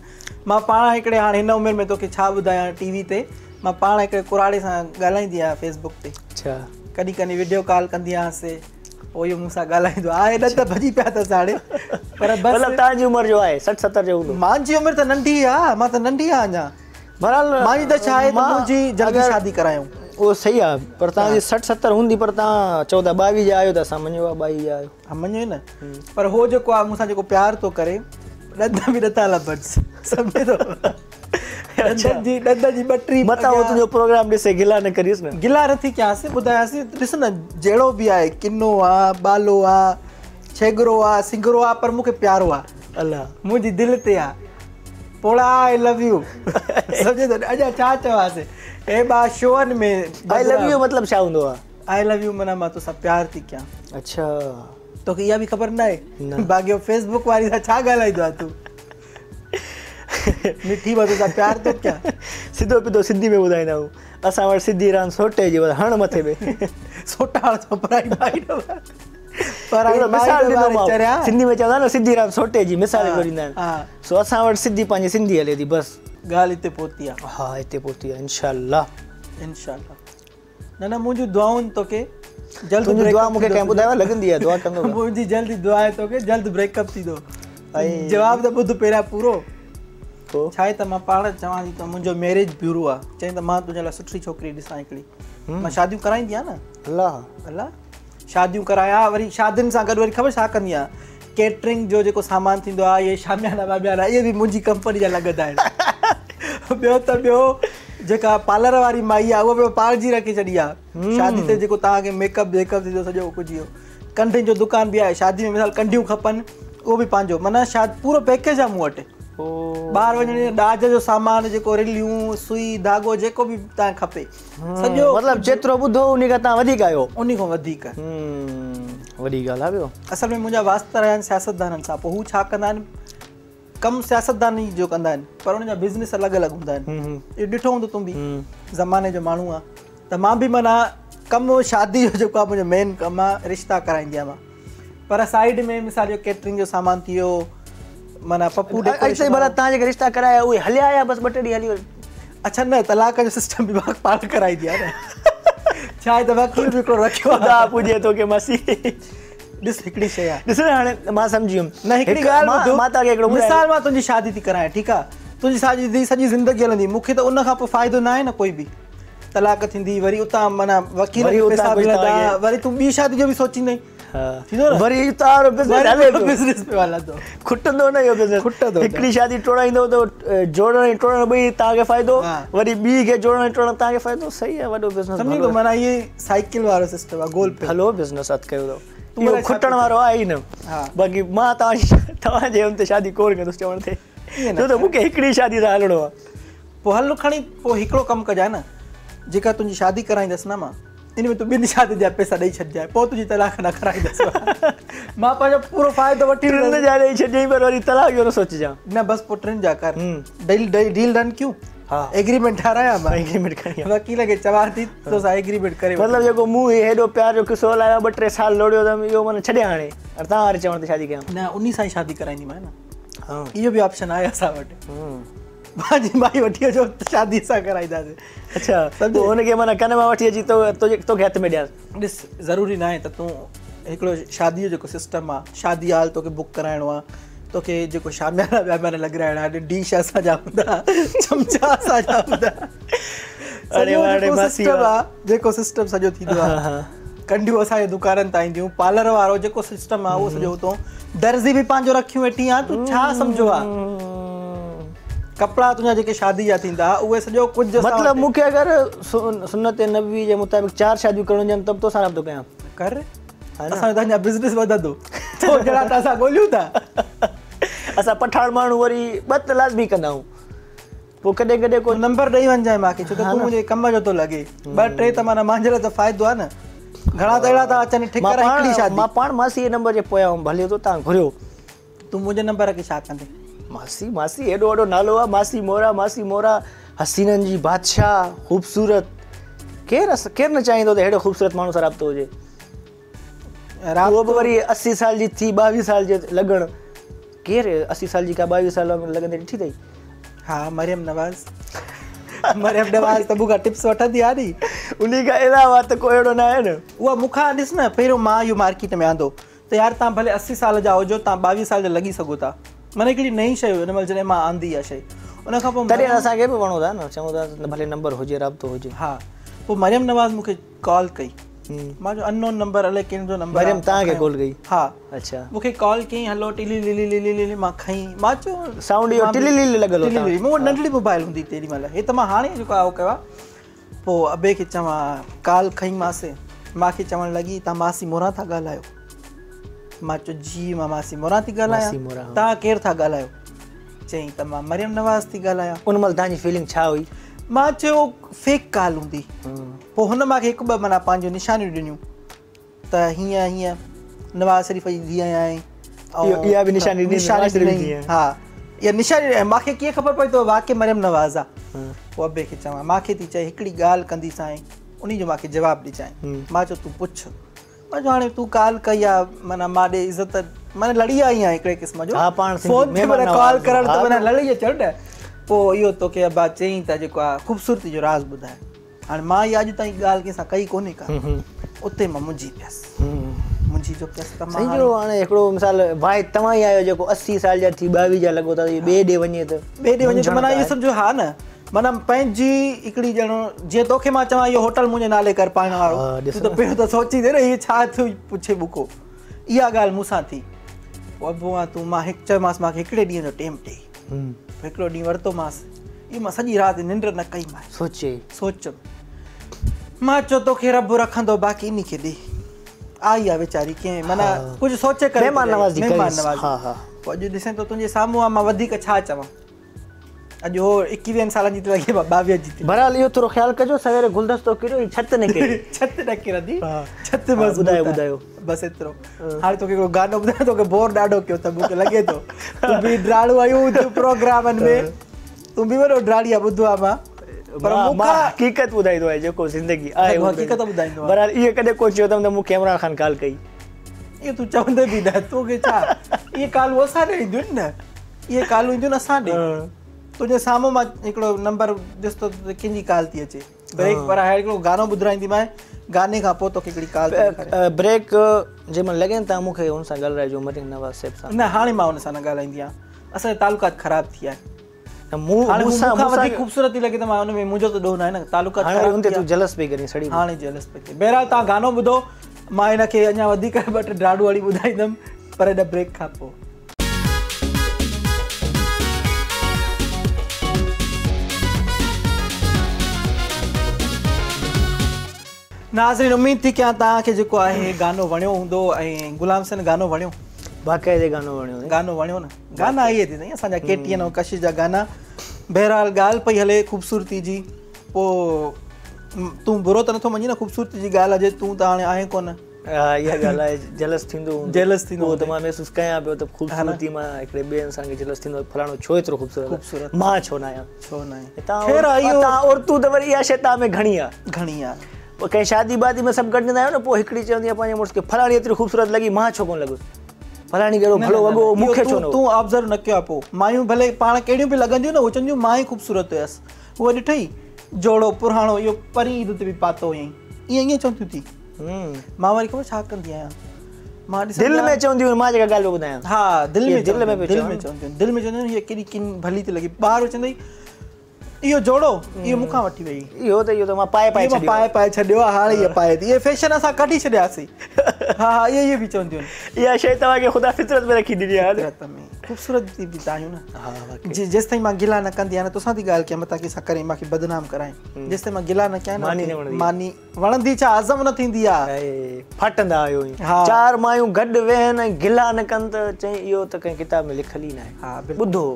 मां पाण हिकिड़े हाणे हिन उमिरि में तोखे छा ॿुधायां, टीवी ते मां पाण हिकिड़े कुराड़े सां ॻाल्हाईंदी आहियां फेसबुक ते। अच्छा। कॾहिं कॾहिं वीडियो कॉल कंदी आहियांसि, पोइ इहो मूंसां ॻाल्हाईंदो आहे। ॾंद भॼी पिया अथसि हाणे, पर बसि। मतिलबु तव्हांजी उमिरि जो आहे 60-70 जो हूंदो? मुंहिंजी उमिरि त नंढी आहे, मां त नंढी आहियां अञा। बहरहाल मुंहिंजी त छा आहे त मुंहिंजी जल्दी शादी करायूं। उहो सही आहे, पर तव्हांजी 60-70 हूंदी, पर तव्हां चओ था 22 जा आहियो त असां मञियो आहे 22 जा आहियो। हा मञियो न, पर हो जेको आहे मूंसां जेको प्यार थो करे, ॾंद बि नथा लभनि, सम्झे थो? ॾंद जी ॿ टे मतां उहो तुंहिंजो प्रोग्राम ॾिसे गिला न करीसि न। गिला नथी कयांसि, ॿुधायांसि ॾिस न जहिड़ो बि आहे, किनो आहे, ॿालो आहे, छेगरो आहे, सिंगरो आहे, पर मूंखे प्यारो आहे। अलाह मुंहिंजी दिलि ते आहे। पोड़ा I love you, सम्झे थो? अञा छा चवांसि? हे बा शोअनि में I love you मतिलबु छा हूंदो आहे? I love you माना मां तोसां प्यार थी कयां। अच्छा, तोखे इहा बि ख़बर न आहे? बाक़ी फेसबुक वारी सां छा ॻाल्हाईंदो आहे तूं? मिठी मां तोसां प्यार थो कयां। सिधो पिधो सिंधी में ॿुधाईंदा आहियूं। असां वटि सिधी रांदि सोटे जी हण मथे में सोटा पराई माई पराई मिसाल ॾिनो। सिंधी में चवंदा न सिधी रांदि सोटे जी मिसाल ॾींदा आहिनि। सो असां वटि सिधी पंहिंजी सिंधी हले थी, बसि ॻाल्हि हिते पहुती आहे। हा हिते पहुती आहे, इंशाअल्लाह इंशाअल्लाह। न न मुंहिंजी दुआउनि तोखे जल्द। तुंहिंजी दुआ मूंखे कंहिं ॿुधायो लॻंदी आहे, दुआ कंदो। मुंहिंजी जल्दी दुआ आहे तोखे जल्द ब्रेकअप थींदो। जवाब त ॿुध पहिरियां पूरो। छा आहे त मां पाण चवां थी त मुंहिंजो मैरिज ब्यूरो आहे, चई त मां तुंहिंजे लाइ सुठी छोकिरी ॾिसां हिकिड़ी। मां शादियूं कराईंदी आहियां न। अलाह अलाह शादियूं कराया, वरी शादियुनि सां गॾु वरी ख़बर छा कंदी आहियां, केटरिंग जो जेको सामान थींदो आहे, इहे शामियाना वामियाना इहे बि मुंहिंजी कंपनी जा लॻंदा आहिनि। ॿियो त ॿियो जेका पार्लर वारी माई आहे उहा बि पाण जी रखी छॾी आहे। शादी ते जेको तव्हांखे मेकअप वेकअप थींदो सॼो कुझु इहो। कंढियुनि जो दुकान बि आहे, शादी में मिसाल कंढियूं खपनि उहो बि पंहिंजो, माना शादी पूरो पैकेज आहे मूं वटि। ॿाहिरि वञण ॾाज जो सामान जेको रिलियूं, सुई धाॻो जेको बि तव्हांखे खपे सॼो, मतिलबु जेतिरो ॿुधो उन खां तव्हां वधीक आहियो। उन खां वधीक वॾी ॻाल्हि आहे। ॿियो असल में मुंहिंजा वास्ता रहिया आहिनि सियासतदाननि सां, पोइ हू छा कंदा आहिनि, कमु सियासतदान ई जो कंदा आहिनि, पर उन्हनि जा बिज़नेस अलॻि अलॻि हूंदा आहिनि। इहो ॾिठो हूंदो तूं बि, ज़माने जो माण्हू आहे। त मां बि माना कमु शादी जो जेको आहे मुंहिंजो मेन कमु आहे, रिश्ता कराईंदी आहियां मां, पर साइड में मिसाल जो केटरिंग जो सामान थी वियो, माना पप्पू डेकोरेशन। भला तव्हां जेके रिश्ता कराया उहे हलिया आया बसि ॿ टे ॾींहं हली विया? अच्छा न, तलाक जो सिस्टम बि मां पाण कराईंदी आहियां न। छा आहे त वकील बि हिकिड़ो रखियो आहे। पुॼे तोखे मासी। ॾिस हिकिड़ी शइ आहे, ॾिस न हाणे मां सम्झी वियुमि न, हिकिड़ी ॻाल्हि मां तव्हांखे हिकिड़ो मिसाल मां तुंहिंजी शादी थी करायां, ठीकु आहे, तुंहिंजी शादी सॼी ज़िंदगी हलंदी, मूंखे त उन खां पोइ फ़ाइदो न आहे न कोई बि। तलाक थींदी वरी उतां माना वकील पैसा मिलंदा, वरी तूं ॿी शादी जो बि सोचींदई, थींदो न, वरी उतां बिज़नेस हले थो, बिज़नेस पे हलंदो, खुटंदो न इहो बिज़नेस, खुटंदो। हिकिड़ी शादी टोड़ाईंदो त जोड़ण ऐं टोड़ण ॿई तव्हांखे फ़ाइदो, वरी ॿी खे जोड़ण ऐं टोड़ण तव्हांखे फ़ाइदो। सही आहे, वॾो बिज़नेस सम्झी थो। माना इहे साइकिल वारो सिस्टम आहे, गोल पे हलो बिज़नेस हथु कयो अथव, इहो खुटण वारो आहे ई न। बाक़ी मां तव्हांजे हुन ते शादी कोन कंदुसि चवण ते, छो त मूंखे हिकिड़ी शादी सां हलणो आहे। पोइ हल खणी पोइ हिकिड़ो कमु कजांइ न, जेका तुंहिंजी शादी कराईंदसि न मां, इन में तूं ॿिनि शादियुनि जा पैसा ॾेई छॾिजांइ, पोइ तुंहिंजी तलाक न कराईंदसि। मां पंहिंजो पूरो फ़ाइदो वठी टिनि जा ॾेई छॾियईं, पर वरी तलाक जो न सोचिजांइ। न बसि पोइ टिनि जा कर, डील डील डन कयूं। हा एग्रीमेंट ठारायां मां, एग्रीमेंट खणी वकील खे चवां थी तोसां एग्रीमेंट करे। मतिलबु जेको मूं हेॾो प्यार जो किसो हलायो, ॿ टे साल लोड़ियो अथमि, इहो माना छॾियां हाणे, तव्हां वारे चवण ते शादी कयां न, उन सां ई शादी कराईंदीमांइ न। इहो बि ऑप्शन आहे असां वटि, पंहिंजी माई वठी अचो शादी सां कराईंदासीं। अच्छा, पोइ हुनखे माना कन मां वठी अची तोखे हथ में ॾियांसि। ॾिस ज़रूरी न आहे त तूं हिकिड़ो शादीअ जो जेको सिस्टम आहे, शादी हाल तोखे बुक कराइणो आहे, तोखे जेको शामियाना वामियाना लॻाइणा आहिनि, डिश असांजा हूंदा, चमचा असांजा हूंदा, सिस्टम आहे जेको सिस्टम सॼो थींदो आहे। कंढियूं असांजे दुकाननि तां ईंदियूं, पार्लर वारो जेको सिस्टम आहे उहो सॼो हुतां, दर्ज़ी बि पंहिंजो रखियूं वेठी आहे, तूं छा सम्झो आहे? कपिड़ा तुंहिंजा जेके शादी जा थींदा उहे सॼो कुझु। मतिलबु मूंखे अगरि सुन्नत नबी जे मुताबिक़ 4 शादियूं करणियूं हुजनि त बि तोसां राब्तो कयां? कर, असांजो त अञा बिज़नेस वधंदो, तो जहिड़ा त असां ॻोल्हियूं था। असां पठाण माण्हू वरी ॿ त लाज़मी कंदा आहियूं, पोइ कॾहिं कॾहिं को नंबर ॾेई वञिजांइ मूंखे, छो त तूं मुंहिंजे कम जो थो लॻे। ॿ टे त माना मुंहिंजे लाइ त फ़ाइदो आहे न, घणा त अहिड़ा था अचनि ठिकर हिकिड़ी शादी। मां पाण मासी जे नंबर जे पोयां हुउमि, भले तो तव्हां घुरियो। तूं मुंहिंजे नंबर खे छा कंदे? मासी मासी एॾो वॾो नालो आहे, मासी मोरा, मासी मोरा, हसीननि जी बादशाह, ख़ूबसूरत। केरु केरु न चाहींदो त अहिड़ो ख़ूबसूरत माण्हू सां राब्तो हुजे। उहो बि वरी 80 साल जी थी, 22 साल जे लॻण, केरु 80 साल जी का 22 साल लॻंदे ॾिठी अथई? हा, मरियम नवाज़। मरियम नवाज़ त मूंखां टिप्स वठंदी आहे नी, उन खां अलावा त को अहिड़ो न आहे न। उहा मूंखां ॾिस न, पहिरियों मां इहो मार्केट में आंदो त यार तव्हां भले 80 साल जा हुजो, तव्हां 22 साल जा लॻी सघो था, माना हिकिड़ी नई शइ हुई हुन महिल जॾहिं मां आंदी इहा शइ। उन खां पोइ तॾहिं असांखे बि वणो था न, चऊं था भले नंबर हुजे, राब्तो हुजे। हा, पोइ मरियम नवाज़ मूंखे कॉल कई, मां चयो अननोन नंबर अलाए कंहिंजो नंबर। मरियम तव्हांखे कॉल कई? हा। अच्छा, मूंखे कॉल कयईं, हलो टिली लिली लिली लिली, मां खई, मां चयो साउंड इहो टिली लिली लॻल हो। मूं वटि नंढड़ी मोबाइल हूंदी तेॾी महिल, हे त मां हाणे जेको आहे उहो कयो आहे। पोइ अबे खे चवां, कॉल खईमांसि, मूंखे चवणु लॻी तव्हां मासी मोरा था ॻाल्हायो? मां चयो जी मां मासी मोरा थी ॻाल्हायां। तव्हां केरु था ॻाल्हायो? चयईं त मां मरियम नवाज़ थी ॻाल्हायां। उन महिल तव्हांजी फीलिंग छा हुई? मां चयो फेक कॉल हूंदी। पोइ हुन मूंखे हिकु ॿ माना पंहिंजूं निशानियूं ॾिनियूं त हीअं हीअं नवाज़ शरीफ़ जी धीअ आहियां, इहा बि निशानी ॾिनी। हा, इहा निशानी मूंखे कीअं ख़बर पई त वाकई मरियम नवाज़ आहे। पोइ अबे खे चवां, मूंखे थी चए हिकिड़ी ॻाल्हि कंदीसांइ, उन जो मूंखे जवाबु ॾिजांइ। मां चयो तूं पुछ। मां चयो हाणे तूं कॉल कई आहे, माना मां ॾे इज़त, माना लड़ी आई आहियां हिकिड़े क़िस्म जो, फोन ते माना कॉल करणु त माना लड़ी अचणु न। पोइ इहो तोखे अबा चयईं त जेको आहे ख़ूबसूरती जो राज़ ॿुधाए। हाणे मां इहा अॼु ताईं ॻाल्हि कंहिंसां कई कोन्हे का, उते मां मुंझी पियसि, मुंझी जो पियसि त मां हाणे हिकिड़ो मिसाल वाहि तव्हां ई आहियो जेको 80 साल जा थी 22 जा लॻो था, ॿिए ॾे वञे त ॿिए ॾे वञे त माना इहो सम्झो। हा न, माना पंहिंजी हिकिड़ी ॼणो जीअं तोखे मां चवां इहो होटल मुंहिंजे नाले कर पाइण वारो, तूं त पहिरियों त सोचींदे न हीअ छा थियो पुछे बुको। इहा ॻाल्हि मूंसां थी। पोइ अबो तूं, मां हिकु चयोमांसि मूंखे हिकिड़े ॾींहं जो टेम ॾे। हिकिड़ो ॾींहुं वरितोमांसि, इहो मां सॼी राति निंड न कई। मां सोचे सोचुमि, मां चयो तोखे रब रखंदो, बाक़ी इन खे ॾे। आई आहे वीचारी कंहिं माना कुझु सोचे करे महिमान नवाज़ी। महिमान नवाज़ी। पोइ अॼु ॾिसें थो तुंहिंजे साम्हूं आहे, मां वधीक छा चवां। अॼु हो 21 सालनि जी थी लॻे, 22 जी थी। बहरहाल इहो थोरो ख़्यालु कजो, सवेरे गुलदस्तो किरियो, हीअ छत न किरे। छत न किरंदी, छत बसि। ॿुधायो ॿुधायो बसि एतिरो। हाणे तोखे हिकिड़ो गानो ॿुधायां, तोखे बोर ॾाढो कयो त मूंखे लॻे थो तूं बि ड्राड़ू आहियूं प्रोग्रामनि में, तूं बि वॾो ड्राड़ी आहे, ॿुधो आहे मां, पर मूंखां हक़ीक़त ॿुधाईंदो आहे जेको ज़िंदगी आहे, हक़ीक़त ॿुधाईंदो आहे। बहरहाल इहो कॾहिं को चयो अथमि त मूंखे इमरान ख़ान कॉल कई? इहो तूं चवंदे बि न, तोखे छा इहे कॉलूं असां ॾे ईंदियूं आहिनि न, इहे कॉलूं ईंदियूं आहिनि असां ॾे। तुंहिंजे साम्हूं मां हिकिड़ो नंबर ॾिस थो कंहिंजी कॉल थी अचे। ब्रेक पर आहे, हिकिड़ो गानो ॿुधाईंदीमांइ, गाने खां पोइ तोखे हिकिड़ी कॉल। ब्रेक जंहिं महिल लॻे तव्हां मूंखे हुन सां ॻाल्हाइजो, मरियम नवाज़ साहिब सां। न, हाणे मां हुन सां न ॻाल्हाईंदी आहियां, असांजा तालुकात ख़राबु थी विया आहिनि। मूंखां ख़ूबसूरत थी लॻे त मां हुन में मुंहिंजो त ॾोह न आहे न, तालुकात हाणे तूं जलस पई करीं सड़ी, हाणे जलस पई थिए। बहरहाल तव्हां गानो ॿुधो, मां हिनखे अञा वधीक ॿ टे ड्राड़ू वारी ॿुधाईंदमि, पर हिन ब्रेक खां पोइ। नाज़रीन, उम्मीद थी कयां तव्हांखे जेको आहे गानो वणियो हूंदो ऐं गुलाम हुसैन गानो वणियो? बाक़ाइदे गानो वणियो, गानो वणियो न, गाना इहे थी साईं असांजा KTN ऐं कशिश जा गाना। बहरहाल ॻाल्हि पई हले ख़ूबसूरती जी, पोइ तूं बुरो त नथो मञी न ख़ूबसूरती जी ॻाल्हि हुजे, तूं त हाणे आहे कोन। इहा ॻाल्हि आहे, जलस थींदो, जेलस थींदो। उहो त मां महसूसु कयां पियो त ख़ूबसूरती मां हिकिड़े ॿिए इंसान खे जेलस थींदो, फलाणो छो एतिरो ख़ूबसूरत ख़ूबसूरत, मां छो न आहियां, छो न आहियां। तव्हां औरतूं त वरी इहा शइ तव्हां में घणी आहे, घणी आहे। पोइ कंहिं शादी वादी में सभु गॾिजंदा आहियो न, पोइ हिकिड़ी चवंदी आहे पंहिंजे मुड़ुस खे फलाणी एतिरी ख़ूबसूरत लॻी, मां छो कोन लॻुसि, फलाणी कहिड़ो भलो वॻो, मूंखे छो न। तूं ऑब्ज़र्व न कयो आहे। पोइ मायूं भले पाण कहिड़ियूं बि लॻंदियूं न, उहे चवंदियूं मां ई ख़ूबसूरत हुयसि, उहो ॾिठई जोड़ो पुराणो इहो परी ईद ते बि पातो हुयईं, ईअं ईअं चवंदियूं थी। मां वरी ख़बर छा कंदी आहियां, मां दिलि में चवंदियूं, मां जेका ॻाल्हि ॿुधायां। हा, दिलि में, दिलि में, दिलि में चवंदियूं, दिलि में चवंदियूं हीअ केॾी किन भली थी लॻे, ॿाहिरि चवंदई इहो जोड़ो इहो मूंखां वठी वई, इहो त मां पाए पाए छॾियो, पाए पाए छॾियो आहे, हाणे इहा पाए थी, इहे फैशन असां कढी छॾियासीं। हा हा, इहे इहे बि चवंदियूं आहिनि। इहा शइ तव्हांखे ख़ुदा फितरत में रखी ॾिनी आहे, फितरत में ख़ूबसूरत बि त आहियूं न। हा, जेसि ताईं मां गिला न कंदी आहियां न, तोसां थी ॻाल्हि कयां, मतां कंहिंसां करे मूंखे बदनाम कराए, जेसि ताईं मां गिला न कयां न, मानी वणंदी छा हज़म न थींदी आहे, फाटंदा आहियो। चार मायूं गॾु वेहनि ऐं गिला न कनि त चई इहो त कंहिं किताब में लिखियलु ई न आहे। हा, ॿुधो,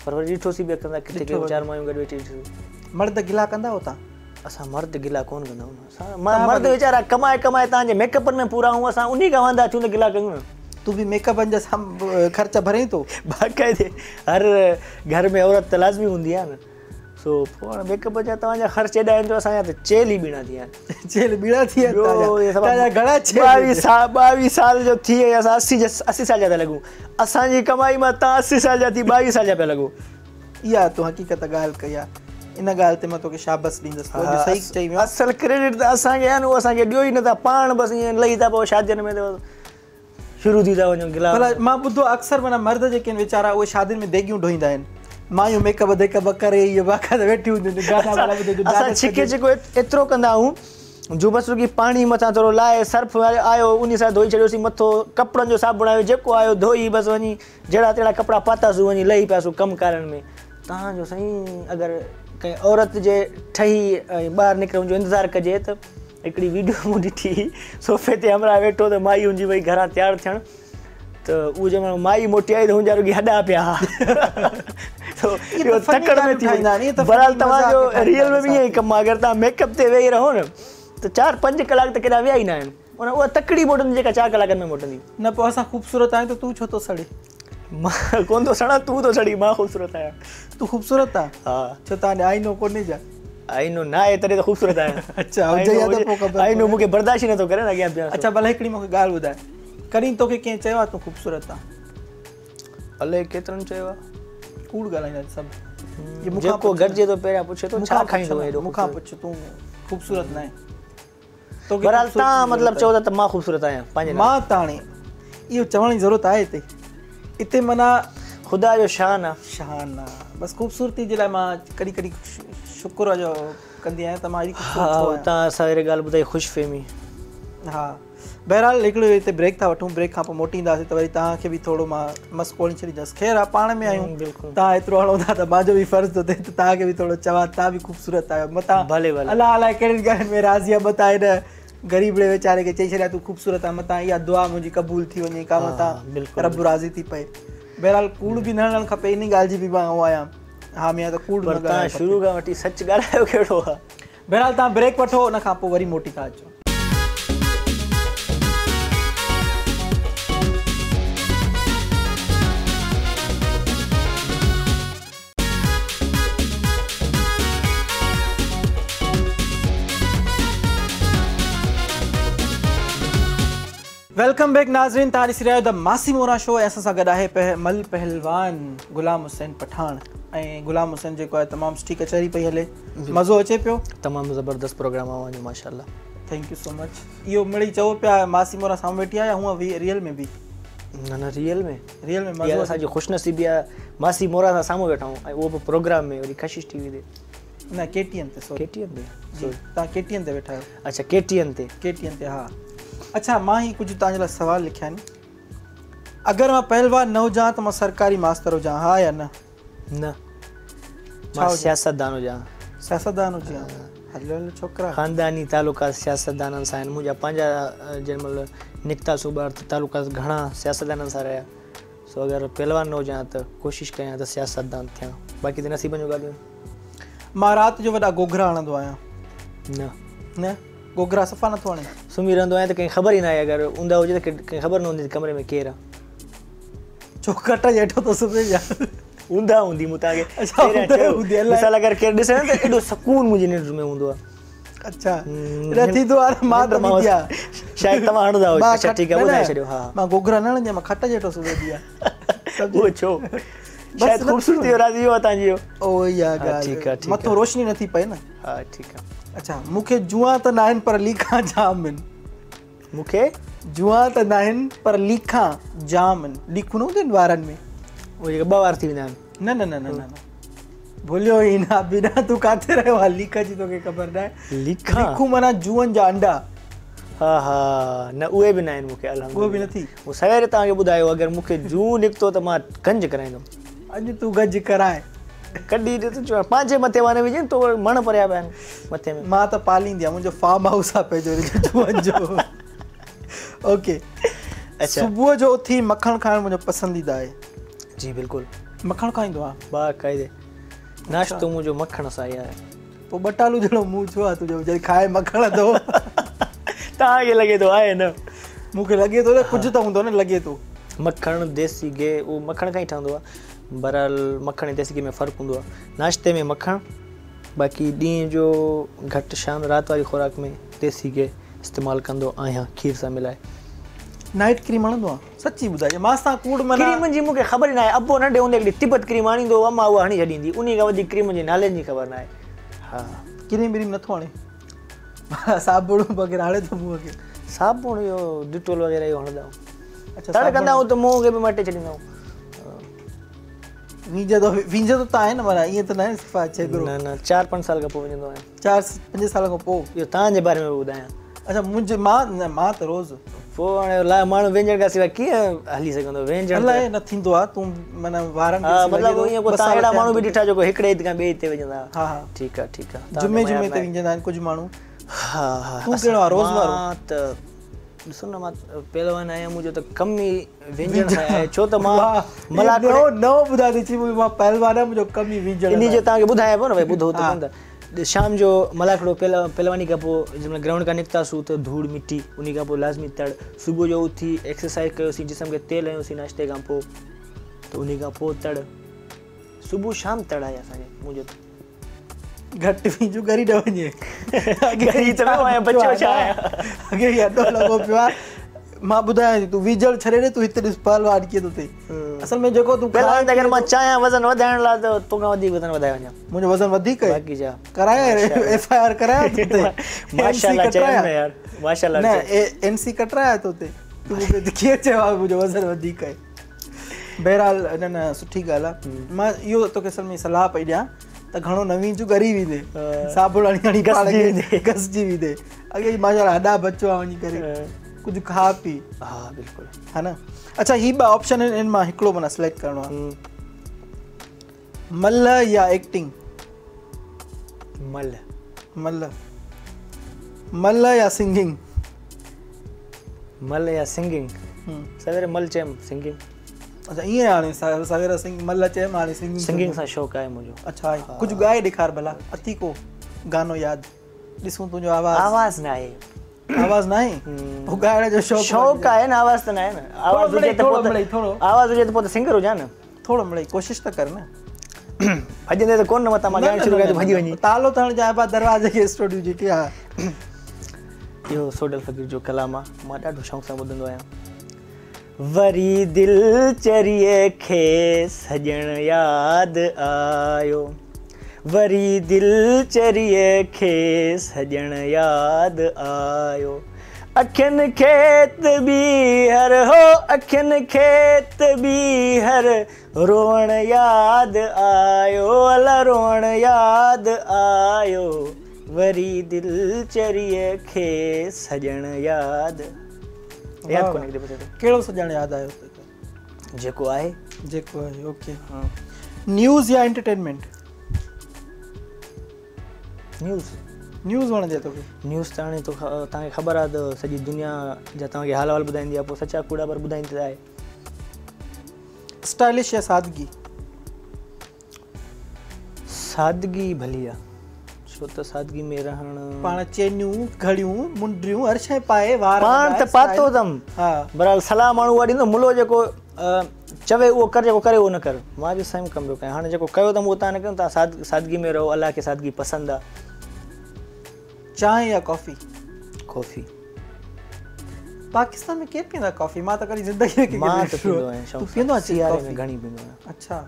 पर वरी ॾिठोसीं बि कंदा किथे किथे चार मायूं गॾु वेठी ॾिठोसीं। मर्द गिला कंदा हो तव्हां? असां मर्द गिला कोन कंदा आहियूं, मर्द वीचारा कमाए कमाए तव्हांजे मेकअपनि में पूरा आहियूं, असां उन्ही खां वांदा थियूं त गिला कयूं न। तूं बि मेकअपनि जा ख़र्च भरे थो? बाक़ाइदे हर घर में औरत त लाज़मी हूंदी आहे न, सो पोइ मेकअप जा तव्हांजा ख़र्च एॾा आहिनि जो असांजा त चेल ई ॿीणा थी विया आहिनि, चेल ॿीणा थी विया आहिनि तव्हांजा घणा? 22 साल जो थी विया असां 80 साल जा था लॻूं, असांजी कमाई मां तव्हां 80 साल जा थी 22 साल जा पिया लॻो। इहा तूं हक़ीक़त ॻाल्हि कई आहे। इन ॻाल्हि ते मां तोखे शाबाश ॾींदुसि। तूं अॼु सही चई वियो। असल क्रेडिट त असांखे आहे न, उहो असांखे ॾियो ई नथा, पाण बसि ईअं लही था पओ शादियुनि में त शुरू थी था वञो गिला। भला मां ॿुधो आहे अक्सर माना मर्द जेके आहिनि वीचारा उहे शादियुनि में देगियूं ढोईंदा आहिनि, मायूं मेकअप वेकअप करे इहो बाक़ाइदा वेठी हूंदियूं आहिनि, गाना वाना ॿुधे जो असां डांस छिके छिको एतिरो कंदा आहियूं जो बसि रुॻी पाणी मथां थोरो लाहे सर्फ आयो उन सां धोई छॾियोसीं मथो, कपिड़नि जो साबुणु आयो जेको आयो धोई बसि वञी जहिड़ा तहिड़ा कपिड़ा पातासीं वञी लही पियासीं कमु कारनि में। तव्हांजो साईं अगरि कंहिं औरत जे ठही ऐं ॿाहिरि निकिरण जो इंतज़ारु कजे त हिकिड़ी वीडियो मूं ॾिठी, सोफ़े ते हमराह वेठो त माई हुनजी वई घरां तयारु थियणु, त उहो जंहिं महिल माई मोटी आई त हुनजा रुॻी हॾा पिया हुआ। इहे इहो त फनी तकड़ में ॻाल्हियूं थी ठाहींदा आहिनि, वई। इहे त बहरहाल फनी तव्हांजो मज़ाक ठाहींदा रियल में आहिनि बि ईअं ई कमु आहे, अगरि तव्हां मेकअप ते वेही रहो न त 4-5 कलाक त केॾां विया ई न आहिनि, उन उहा तकड़ी मोटंदी जेका 4 कलाकनि में मोटंदी। न पोइ असां ख़ूबसूरत आहियूं त तूं छो थो सड़े? मां कोन थो सड़ां, तूं थो सड़ी, मां ख़ूबसूरत आहियां। तूं ख़ूबसूरत आहीं? हा। छो तव्हां आईनो कोन्हे छा? आईनो न आहे तॾहिं त ख़ूबसूरत आहियां। अच्छा, हुजे हा त पोइ ख़बर आईनो मूंखे बर्दाश्त ई नथो करे न अॻियां पियां। अच्छा भला हिकिड़ी मूंखे ॻाल्हि ॿुधाए, कॾहिं तोखे कंहिं चयो आहे तूं ख़ूबसूरत आहीं? अलाए केतिरनि चयो आहे। कूड़ ॻाल्हाईंदा आहिनि सभु। इहे मूंखां जेको पुछ गॾिजे थो पहिरियां पुछे थो मूंखां छा पुछ खाईंदो न, एॾो मूंखां ख़ूबसूरत? पुछ तूं ख़ूबसूरत न आहे। तोखे बहरहाल ख़ूबसूरत तव्हां जी मतिलबु ज़रूरत चओ था त मां ख़ूबसूरत आहियां पंहिंजे आहे। मां त हाणे इहो चवण जी ज़रूरत आहे हिते, हिते माना ख़ुदा जो शान आहे। शान आहे, बसि ख़ूबसूरती जे लाइ मां कॾहिं कॾहिं शुक्र जो कंदी आहियां त मां एॾी ख़ूबसूरत हा, छो आहियां। तव्हां असां अहिड़ी ॻाल्हि ॿुधाई ख़ुशफ़हमी। हा बहरहाल हिकिड़ो हिते ब्रेक था वठूं, ब्रेक खां पोइ मोटी ईंदासीं त वरी तव्हांखे बि थोरो मां मस्कोड़ी छॾींदसि। ख़ैर आहे पाण में आहियूं, बिल्कुलु। तव्हां एतिरो हणो था त मुंहिंजो बि फ़र्ज़ु थो थिए त तव्हांखे बि थोरो चवां तव्हां बि ख़ूबसूरत आहियो। मतां भले भले। अलाह अलाए कहिड़ियुनि ॻाल्हियुनि में राज़ी आहे, मतां हिन ग़रीबड़े वीचारे खे चई छॾिया तूं ख़ूबसूरत आहे, मतां इहा दुआ मुंहिंजी क़बूल थी वञे का, हा, मतां बिल्कुलु, रब राज़ी थी पए। बहरहाल कूड़ बि न हणणु खपे, इन ॻाल्हि जी बि मां उहो आहियां हा मियां त कूड़ पर न तव्हां ॻाल्हाइणु खपे। शुरू खां वठी सच ॻाल्हायो कहिड़ो आहे? बहरहाल तव्हां ब्रेक वठो, उन खां पोइ वरी मोटी था अचो। Welcome back नाज़रीन, तव्हां ॾिसी रहिया आहियो the मासी मोरा शो ऐं असां सां गॾु आहे मल पहलवान ग़ुलाम हुसैन पठान। ऐं ग़ुलाम हुसैन जेको आहे तमामु सुठी कचहरी पई हले, मज़ो अचे पियो। तमामु ज़बरदस्त प्रोग्राम आहे अव्हांजो माशाअल्लाह। Thank you so much. इहो मिड़ई चओ पिया मासी मोरा साम्हूं वेठी आहे या हूअं रियल में बि? न न रियल में, रियल में इहा मज़ो असांजी ख़ुशनसीबी आहे मासी मोरा सां साम्हूं वेठा आहियूं ऐं उहो बि प्रोग्राम में, वरी कशिश टीवी ते। न केटीएन ते, सॉरी केटीएन ते, जी तव्हां केटीएन ते वेठा आहियो। अच्छा केटीएन ते, केटीएन ते हा। अच्छा मां ही कुझु तव्हांजे लाइ सवाल लिखिया आहिनि। अगरि मां पहलवान न हुजां त मां सरकारी मास्तर हुजां, हा या न? न, मां सियासतदान हुजां। सियासतदान हुजां? हलो हलो छोकिरा। ख़ानदानी तालुका सियासतदाननि सां आहिनि मुंहिंजा पंहिंजा, जंहिं महिल निकितासीं ॿाहिरि त तालुका घणा सियासतदाननि सां रहिया। सो अगरि पहलवान न हुजां त कोशिशि कयां त सियासतदान थियां, बाक़ी त नसीबनि जूं ॻाल्हियूं। मां राति जो वॾा गोगरा हणंदो आहियां। न न गोगरा सफ़ा नथो हणे, सुम्ही रहंदो आहियां त कंहिंखे ख़बर ई न आहे। अगरि ऊंदा हुजे त कंहिंखे ख़बर न हूंदी त कमरे में केरु आहे। छो कट जे हेठो थो सुम्हे या ऊंदा हूंदी मूं तव्हांखे। अच्छा, हूंदी अलाए। मिसाल अगरि केरु ॾिसे न त एॾो सुकून मुंहिंजी निंड में हूंदो आहे। अच्छा न थींदो आहे मां त वींदी आहियां। शायदि तव्हां हणंदा हुजो। अच्छा ठीकु आहे, ॿुधाए छॾियो। हा मां गोगरा न हणंदी आहियां, मां खट जे हेठो सुम्हंदी आहियां। उहो छो? शायदि ख़ूबसूरती जो राज़ी हो तव्हांजी इहो। ओ इहा ॻाल्हि ठीकु आहे, ठीकु मथों रोशनी नथी पए न। हा ठीकु आहे। अच्छा मूंखे जुआ त न आहिनि पर लीखां जाम आहिनि। मूंखे जुआ त न आहिनि पर लीखां जाम आहिनि। लीखूं न हूंदियूं आहिनि वारनि में, उहे जेके ॿ वार थी वेंदा आहिनि। न न न न न भुलियो ई न बिना तूं किथे रहियो आहे लीख जी तोखे ख़बर न आहे। लीखां? लीखूं माना जुअनि जा अंडा। हा हा, न उहे बि न आहिनि मूंखे अल्हम्दुलिल्लाह। उहो बि न थी। मूं सवेरे तव्हांखे ॿुधायो अगरि मूंखे जूं निकितो त मां गंज कराईंदुमि। अॼु तूं गंज कराए कॾहिं ॾिस पंहिंजे मथे मां न विझे तो मण परिया पिया आहिनि मथे में। मां त पालींदी आहियां, मुंहिंजो फार्म हाउस आहे पंहिंजो जुअनि जो। ओके अच्छा, सुबुह जो उथी मखण खाइणु मुंहिंजो पसंदीदा आहे। जी बिल्कुलु। मखण खाईंदो आहियां? बाक़ाइदे नाश्तो मुंहिंजो मखण सां ई आहे। पोइ ॿटालू जहिड़ो मुंहुं छो आहे तुंहिंजो जॾहिं खाए मखण थो? तव्हांखे लॻे थो आहे न? मूंखे लॻे थो न, कुझु त हूंदो न, लॻे थो। मखण देसी घी, उहो मखण खां ई ठहंदो आहे। बहरहाल मखण ऐं देसी घी में फ़र्क़ु हूंदो आहे। नाश्ते में मखण, बाक़ी ॾींहुं जो घटि शाम राति वारी ख़ुराक में देसी घी इस्तेमालु कंदो आहियां खीर सां मिलाए। नाइट क्रीम हणंदो आहियां? सची ॿुधाइजे मां सां कूड़ माना क्रीम जी मूंखे ख़बर ई न आहे। अबो नंढे हूंदे हिकिड़ी तिब्बत क्रीम आणींदो हो, अम्मा उहा हणी छॾींदी, उन खां वधीक क्रीम जे नाले जी ख़बर न आहे। हा क्रीम ब्रीम नथो हणे? साबुण वग़ैरह हणे थो मुंहं खे? साबुण इहो डिटोल वग़ैरह इहो हणंदा आहियूं। अच्छा, तड़ कंदा आहियूं त मुंहं खे बि मटे छॾींदा आहियूं। वींजंदो त आहे न, माना ईअं त न आहे सफ़ा छेगरो। न न, 4-5 साल खां पोइ वञंदो आहियां। 4-5 साल खां पोइ? इहो तव्हांजे बारे में ॿुधायां। अच्छा, मुंहिंजे मां न, मां त रोज़। पोइ हाणे लाइ माण्हू वेंजण खां सवाइ कीअं हली सघंदो? वेंजण अलाए न थींदो आहे, तूं माना वारनि हा, मतिलबु ईअं को तव्हां अहिड़ा माण्हू बि ॾिठा जेको हिकिड़े ईद खां ॿिए ईद ते वञंदा? हा हा, ठीकु आहे, ठीकु आहे। जुमे जुमे ते वेंजंदा आहिनि कुझु माण्हू। हा हा। तूं कहिड़ो आहे, रोज़ वारो? मां त ॾिसो न, मां पहलवान आहियां, मुंहिंजो त कमु ई वेंजण सां आहे, छो त मां मलाकड़ो नओं ॿुधाए थी, चई मां पहलवान आहियां, मुंहिंजो कमु ई वेंजण। इन जो तव्हांखे ॿुधायां पियो न, भई ॿुधो त कोन त शाम जो मलाखड़ो पहलवानी खां पोइ जंहिं महिल ग्राउंड खां निकितासीं त धूड़ मिटी, उन खां पोइ लाज़मी तड़। सुबुह जो उथी एक्सरसाइज़ कयोसीं, जिस्म खे तेल हणियोसीं नाश्ते खां पोइ, त उन खां पोइ तड़। सुबुह शाम तड़ आहे असांजे। मुंहिंजो घटि वींजू ॻरी न वञे। ॻरी त वियो आहियां, बचियो छा आहियां? अॻे ई अॾो लॻो पियो आहे। मां ॿुधायां थी, तूं वींजण छॾे ॾे, तूं हिते ॾिस पहलवान कीअं थो थिए। असल में जेको तूं पहलवान त अगरि मां चाहियां वज़न वधाइण लाइ त तोखां वधीक वज़न वधाए वञा। मुंहिंजो वज़न वधीक आहे? बाक़ी छा कराया? एफ I R कराया तो माशाअल्लाह चयो न यार, माशाअल्लाह न एनसी कटराया तो ते तूं मूंखे कीअं चयो आहे मुंहिंजो वज़न वधीक आहे? बहरहाल न न, सुठी ॻाल्हि आहे। मां इहो तोखे असल में सलाह पई ॾियां त घणो न वींजू, ॻरी वेंदे, साबुण हणी हणी घसिजी वेंदे। अॻे ई माशाअल्लाह हॾा बचो आहे, वञी करे कुझु खा पी। हा बिल्कुलु, हा न। अच्छा, ही ॿ ऑप्शन आहिनि, इन मां हिकिड़ो माना सिलेक्ट करिणो आहे। मल्ह या एक्टिंग? मल्ह। मल्ह। मल्ह या सिंगिंग? मल्ह या सिंगिंग? सवेरे मल्ह चयमि, सिंगिंग। अच्छा, ईअं हाणे सवेरे सिंग मल्ह चयमि, हाणे सिंगिंग। सिंगिंग सां शौक़ु आहे मुंहिंजो। अच्छा, कुझु ॻाए ॾेखार भला, अथी को गानो यादि ॾिसूं तुंहिंजो आवाज़। आवाज़ न आहे। आवाज़ न आहे? पोइ ॻाइण जो शौक़ु शौक़ु आहे न, आवाज़ त न आहे न। आवाज़ हुजे त पोइ थोरो, आवाज़ हुजे त पोइ त सिंगर हुजां न। थोरो मिड़ई कोशिश त कर न। भॼंदे त कोन न, मतां मां ॻाइणु शुरू कयां त भॼी वञी। तालो त हणजांइ बा दरवाज़े खे स्टूडियो जेकी आहे। इहो सोडल फ़क़ीर जो कलाम आहे, मां ॾाढो शौक़ सां ॿुधंदो आहियां। वरी दिल चरीअ खे सॼण यादि आयो, वरी दिल चरीअ खे सॼण यादि आयो, अखियुनि खे त ॿीहर हो, अखियुनि खे त ॿीहर रोअण यादि आयो, अला रोअण यादि आयो, वरी दिल चरीअ खे सॼण यादि। यादि कोन्हे कहिड़ो सॼण यादि आयो? जेको आहे, जेको आहे। ओके। न्यूज़ या एंटरटेनमेंट? न्यूज़। न्यूज़ वणंदी आहे तोखे? न्यूज़ त हाणे तव्हांखे ख़बर आहे त सॼी दुनिया जा तव्हांखे हाल अहिवाल ॿुधाईंदी आहे, पोइ सचा कूड़ा पर ॿुधाईंदी आहे। स्टाइलिश या सादगी? सादगी भली आहे, छो त सादगी में रहण। पाण चेनियूं, घड़ियूं, मुंडियूं हर शइ पाए वार पाण त पातो अथमि। हा, बहरहाल सलाह माण्हू उहा ॾींदो, मुलो जेको चवे उहो कर, जेको करे उहो न कर। मां बि सेम कमु पियो कयां। हाणे जेको कयो अथमि उहो तव्हां न कयो, तव्हां सादगी में रहो, अलाह खे सादगी पसंदि आहे। चांहि या कॉफ़ी? कॉफ़ी। पाकिस्तान में केरु पीअंदो आहे कॉफ़ी? मां त कॾहिं ज़िंदगीअ में मां त पीअंदो आहियां। तूं पीअंदो आहीं? सियारे में घणी पीअंदो आहियां। अच्छा,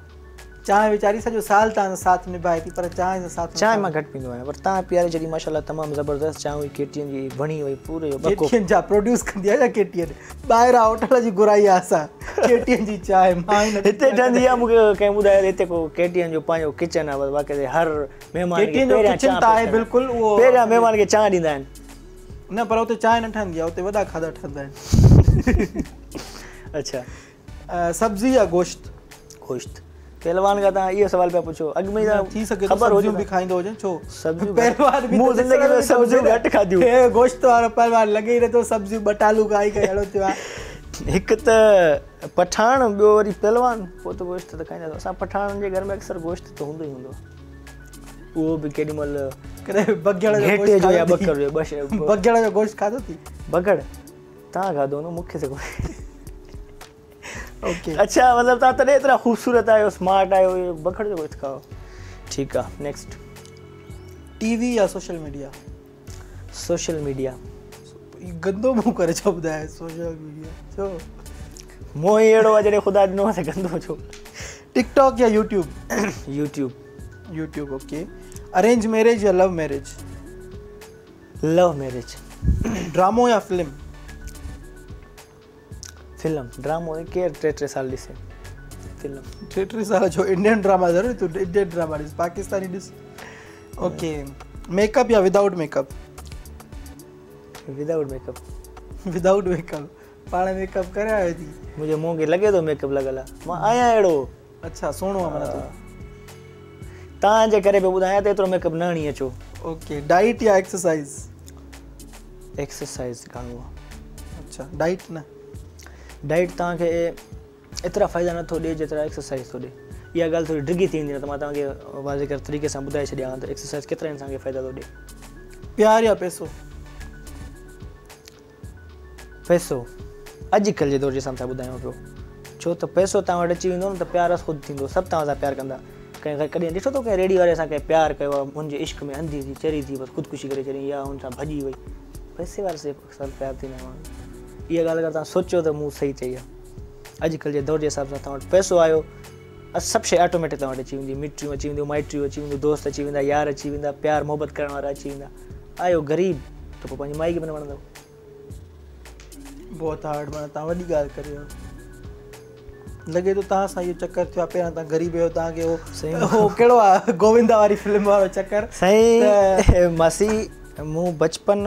चांहि वीचारी सॼो साल तव्हांजो साथ निभाए थी, पर चांहि सां साथ चांहि मां घटि पीअंदो आहियां, पर तव्हां पीआरे छॾी माशाअल्लाह तमामु ज़बरदस्त चांहि हुई, केटीएन जी वणी हुई पूरे केटीएन जा प्रोड्यूस कंदी आहे या केटीएन ॿाहिरां होटल जी घुराई आहे असां केटीएन जी चांहि? मां हिते ठहंदी आहे, मूंखे कंहिं ॿुधायो हिते को केटीएन जो पंहिंजो किचन आहे, बाक़ी हर महिमान केटीएन जो किचन त आहे बिल्कुलु, उहो पहिरियां महिमान खे चांहि ॾींदा आहिनि। न, पर उते चांहि न ठहंदी आहे, उते वॾा खाधा ठहंदा आहिनि। अच्छा, सब्ज़ी या गोश्त? गोश्त। पहलवान खां तव्हां इहो सवाल पिया पुछो, अॻु में थी सघे थो सब्ज़ियूं बि खाईंदो हुजे, छो सब्ज़ियूं पहलवान बि मूं ज़िंदगी में सब्ज़ियूं घटि खाधियूं। हे गोश्त वारो पहलवान लॻे ई नथो, सब्ज़ियूं ॿ टालू खाई करे अहिड़ो थियो आहे। हिकु त पठाण, ॿियो वरी पहलवान, पोइ त गोश्त त खाईंदा। असां पठाणनि जे घर में अक्सर गोश्त त हूंदो ई हूंदो, उहो बि केॾी महिल कॾहिं बघियड़ जो घेटे जो या बकर जो ॿ शयूं। बघियड़ जो गोश्त खाधो थी? बघड़ तव्हां खाधो हूंदो, मूंखे त कोन्हे। ओके। अच्छा, मतिलबु तव्हां तॾहिं एतिरा ख़ूबसूरत आहियो, स्मार्ट आहियो, बखड़ जो गोश्त खाओ। ठीकु आहे, नेक्स्ट। टीवी या सोशल मीडिया? Social media. गंदो मुंहुं करे छो ॿुधाए सोशल मीडिया? छो मुंहुं ई अहिड़ो आहे, जॾहिं ख़ुदा ॾिनो आहे त गंदो छो। टिकटॉक या YouTube? YouTube. YouTube, okay. Arrange marriage या लव मैरिज? Love marriage. ड्रामो या फिल्म? फिल्म। ड्रामो केरु टे टे साल ॾिसे। फिल्म टे टे साल जो इंडियन ड्रामा ज़रूरी तूं इंडियन ड्रामा ॾिस, पाकिस्तानी ॾिस। ओके, मेकअप या without makeup? Without makeup. Without makeup. पाण मेकअप करे आयो थी? मुंहिंजे मुंहं खे लॻे थो मेकअप लॻल आहे, मां आहियां अहिड़ो। अच्छा, सुहिणो आहे माना तूं। तव्हांजे करे पियो ॿुधायां त एतिरो मेकअप न हणी अचो। ओके, डाइट या एक्सरसाइज? एक्सरसाइज घणो आहे। अच्छा, डाइट न? डाइट तव्हांखे एतिरा फ़ाइदा नथो ॾिए जेतिरा एक्सरसाइज थो ॾिए। इहा ॻाल्हि थोरी डिघी थी वेंदी, न त मां तव्हांखे वाज़े करे तरीक़े सां ॿुधाए छॾियां त एक्सरसाइज केतिरा इंसान खे फ़ाइदा थो ॾिए। प्यार या पैसो? पैसो। अॼुकल्ह जे दौर जे हिसाब सां ॿुधायां पियो, छो त पैसो तव्हां वटि अची वेंदो न त प्यार ख़ुदि थींदो, सभु तव्हां सां प्यार कंदा। कंहिं कॾहिं ॾिठो अथव कंहिं रेड़ी वारे सां कंहिं प्यार कयो आहे, हुनजे इश्क में अंधी थी, चरी थी, बसि ख़ुदकुशी करे छॾी या हुन सां भॼी वई। पैसे वारे सां प्यार थींदा आहिनि माण्हू। इहा ॻाल्हि अगरि तव्हां सोचो त मूं सही चई आहे। अॼुकल्ह जे दौर जे हिसाब सां तव्हां वटि पैसो आयो, सभु शइ ऑटोमेटिक तव्हां वटि अची वेंदी। मिटियूं अची वेंदियूं, माइटियूं अची वेंदियूं, दोस्त अची वेंदा, यार अची वेंदा, प्यार मोहबत करण वारा अची वेंदा। आयो ग़रीब त पोइ पंहिंजी माई खे बि न वणंदव। बहुत हार्ड, माना तव्हां वॾी ॻाल्हि करे वियो। लॻे थो तव्हां सां इहो चक्कर थियो आहे। पहिरियां तव्हां ग़रीब आहियो, तव्हांखे उहो कहिड़ो आहे गोविंदा वारी फिल्म वारो चक्कर। साईं मासी, मूं बचपन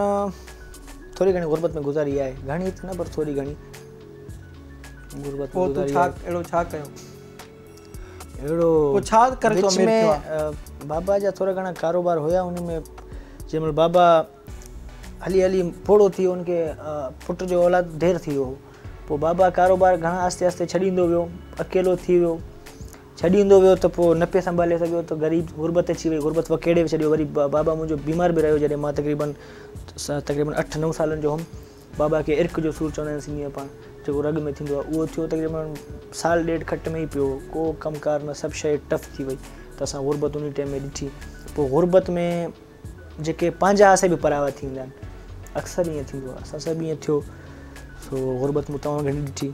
थोरी घणी ग़ुरबत में गुज़ारी आहे, घणी त न पर थोरी घणी ग़ुरबत में गुज़ारी आहे। अहिड़ो छा कयो? अहिड़ो पोइ छा करे थो अमीर थियो आहे? बाबा जा थोरा घणा कारोबार हुया, उन में जंहिं महिल बाबा हली हली पोड़ो थी वियो, हुनखे पुट जो औलाद ढेर थी वियो हो। पोइ बाबा कारोबार घणा आहिस्ते आहिस्ते छॾींदो वियो, अकेलो थी वियो, छॾींदो वियो त पोइ न पियो संभाले सघियो त ग़रीब ग़ुरबत अची वई, ग़ुरबत वकेड़े बि छॾियो। वरी बाबा मुंहिंजो बीमार बि रहियो जॾहिं मां तक़रीबन तक़रीबन 8-9 सालनि जो हुउमि। बाबा खे इर्क जो सूर चवंदा आहिनि सिंधी में पाण, जेको रग में थींदो आहे, उहो थियो। तक़रीबन साल ॾेढ खट में ई पियो, को कमु कार न, सभु शइ टफ थी वई। त असां ग़ुरबत उन टाइम में ॾिठी। पोइ ग़ुरबत में जेके पंहिंजा हुआ से बि परावा थी वेंदा आहिनि, अक्सर ईअं थींदो आहे, असां सां बि ईअं थियो। सो ग़ुरबत मूं तमामु घणी ॾिठी।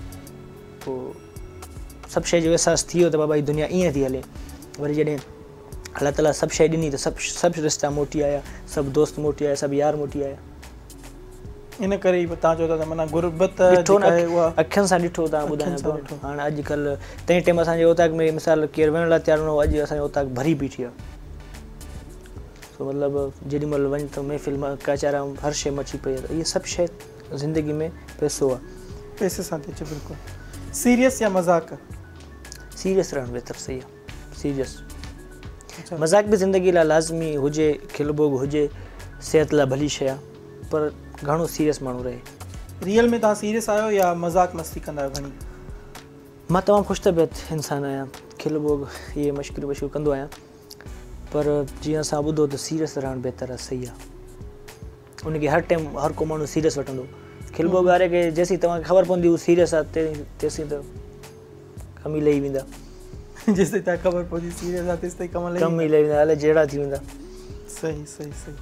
पोइ सभु शइ जो अहसासु थी वियो त बाबा हीअ दुनिया ईअं थी हले। वरी जॾहिं अलाह ताला सभु शइ ॾिनी त सभु सभु रिश्ता मोटी आया, सभु दोस्त मोटी आया, सभु यार मोटी आया। इन करे ई तव्हां चओ था त माना ग़ुरबत ॾिठो न, अखियुनि सां ॾिठो। तव्हां ॿुधायां पियो हाणे अॼुकल्ह तंहिं टाइम असांजे औताक में मिसाल केरु वञण लाइ तयारु न हो, अॼु असांजी औताक भरी बीठी आहे। सो मतिलबु जेॾी महिल वञ त महफ़िल में कचारा हर शइ मची पई आहे। इहा सभु शइ ज़िंदगी में पैसो आहे, पैसे सां थी अचे। बिल्कुलु। सीरियस या मज़ाक? सीरियस रहणु बहितर सही आहे। सीरियस मज़ाक बि ज़िंदगी लाइ लाज़मी हुजे, खिलबो बि हुजे, सिहत लाइ भली शइ आहे, पर घणो सीरियस माण्हू रहे। रियल में तव्हां सीरियस आहियो या मज़ाक मस्ती कंदा आहियो घणी? मां तमामु ख़ुशि तबियत इंसान आहियां, खिलबो इहे मश्करी वश्करी कंदो आहियां, पर जीअं असां ॿुधो त सीरियस रहणु बहितरु आहे, सही आहे। उनखे हर टाइम हर को माण्हू सीरियस वठंदो। खिलबो वारे खे जेसीं तव्हांखे ख़बर पवंदी हू सीरियस आहे, तेसीं त कम ई लही वेंदा। जेसीं ताईं ख़बर पवंदी सीरियस आहे तेसीं ताईं कम ई लही वेंदा, अलाए जहिड़ा थी वेंदा। सही सही सही।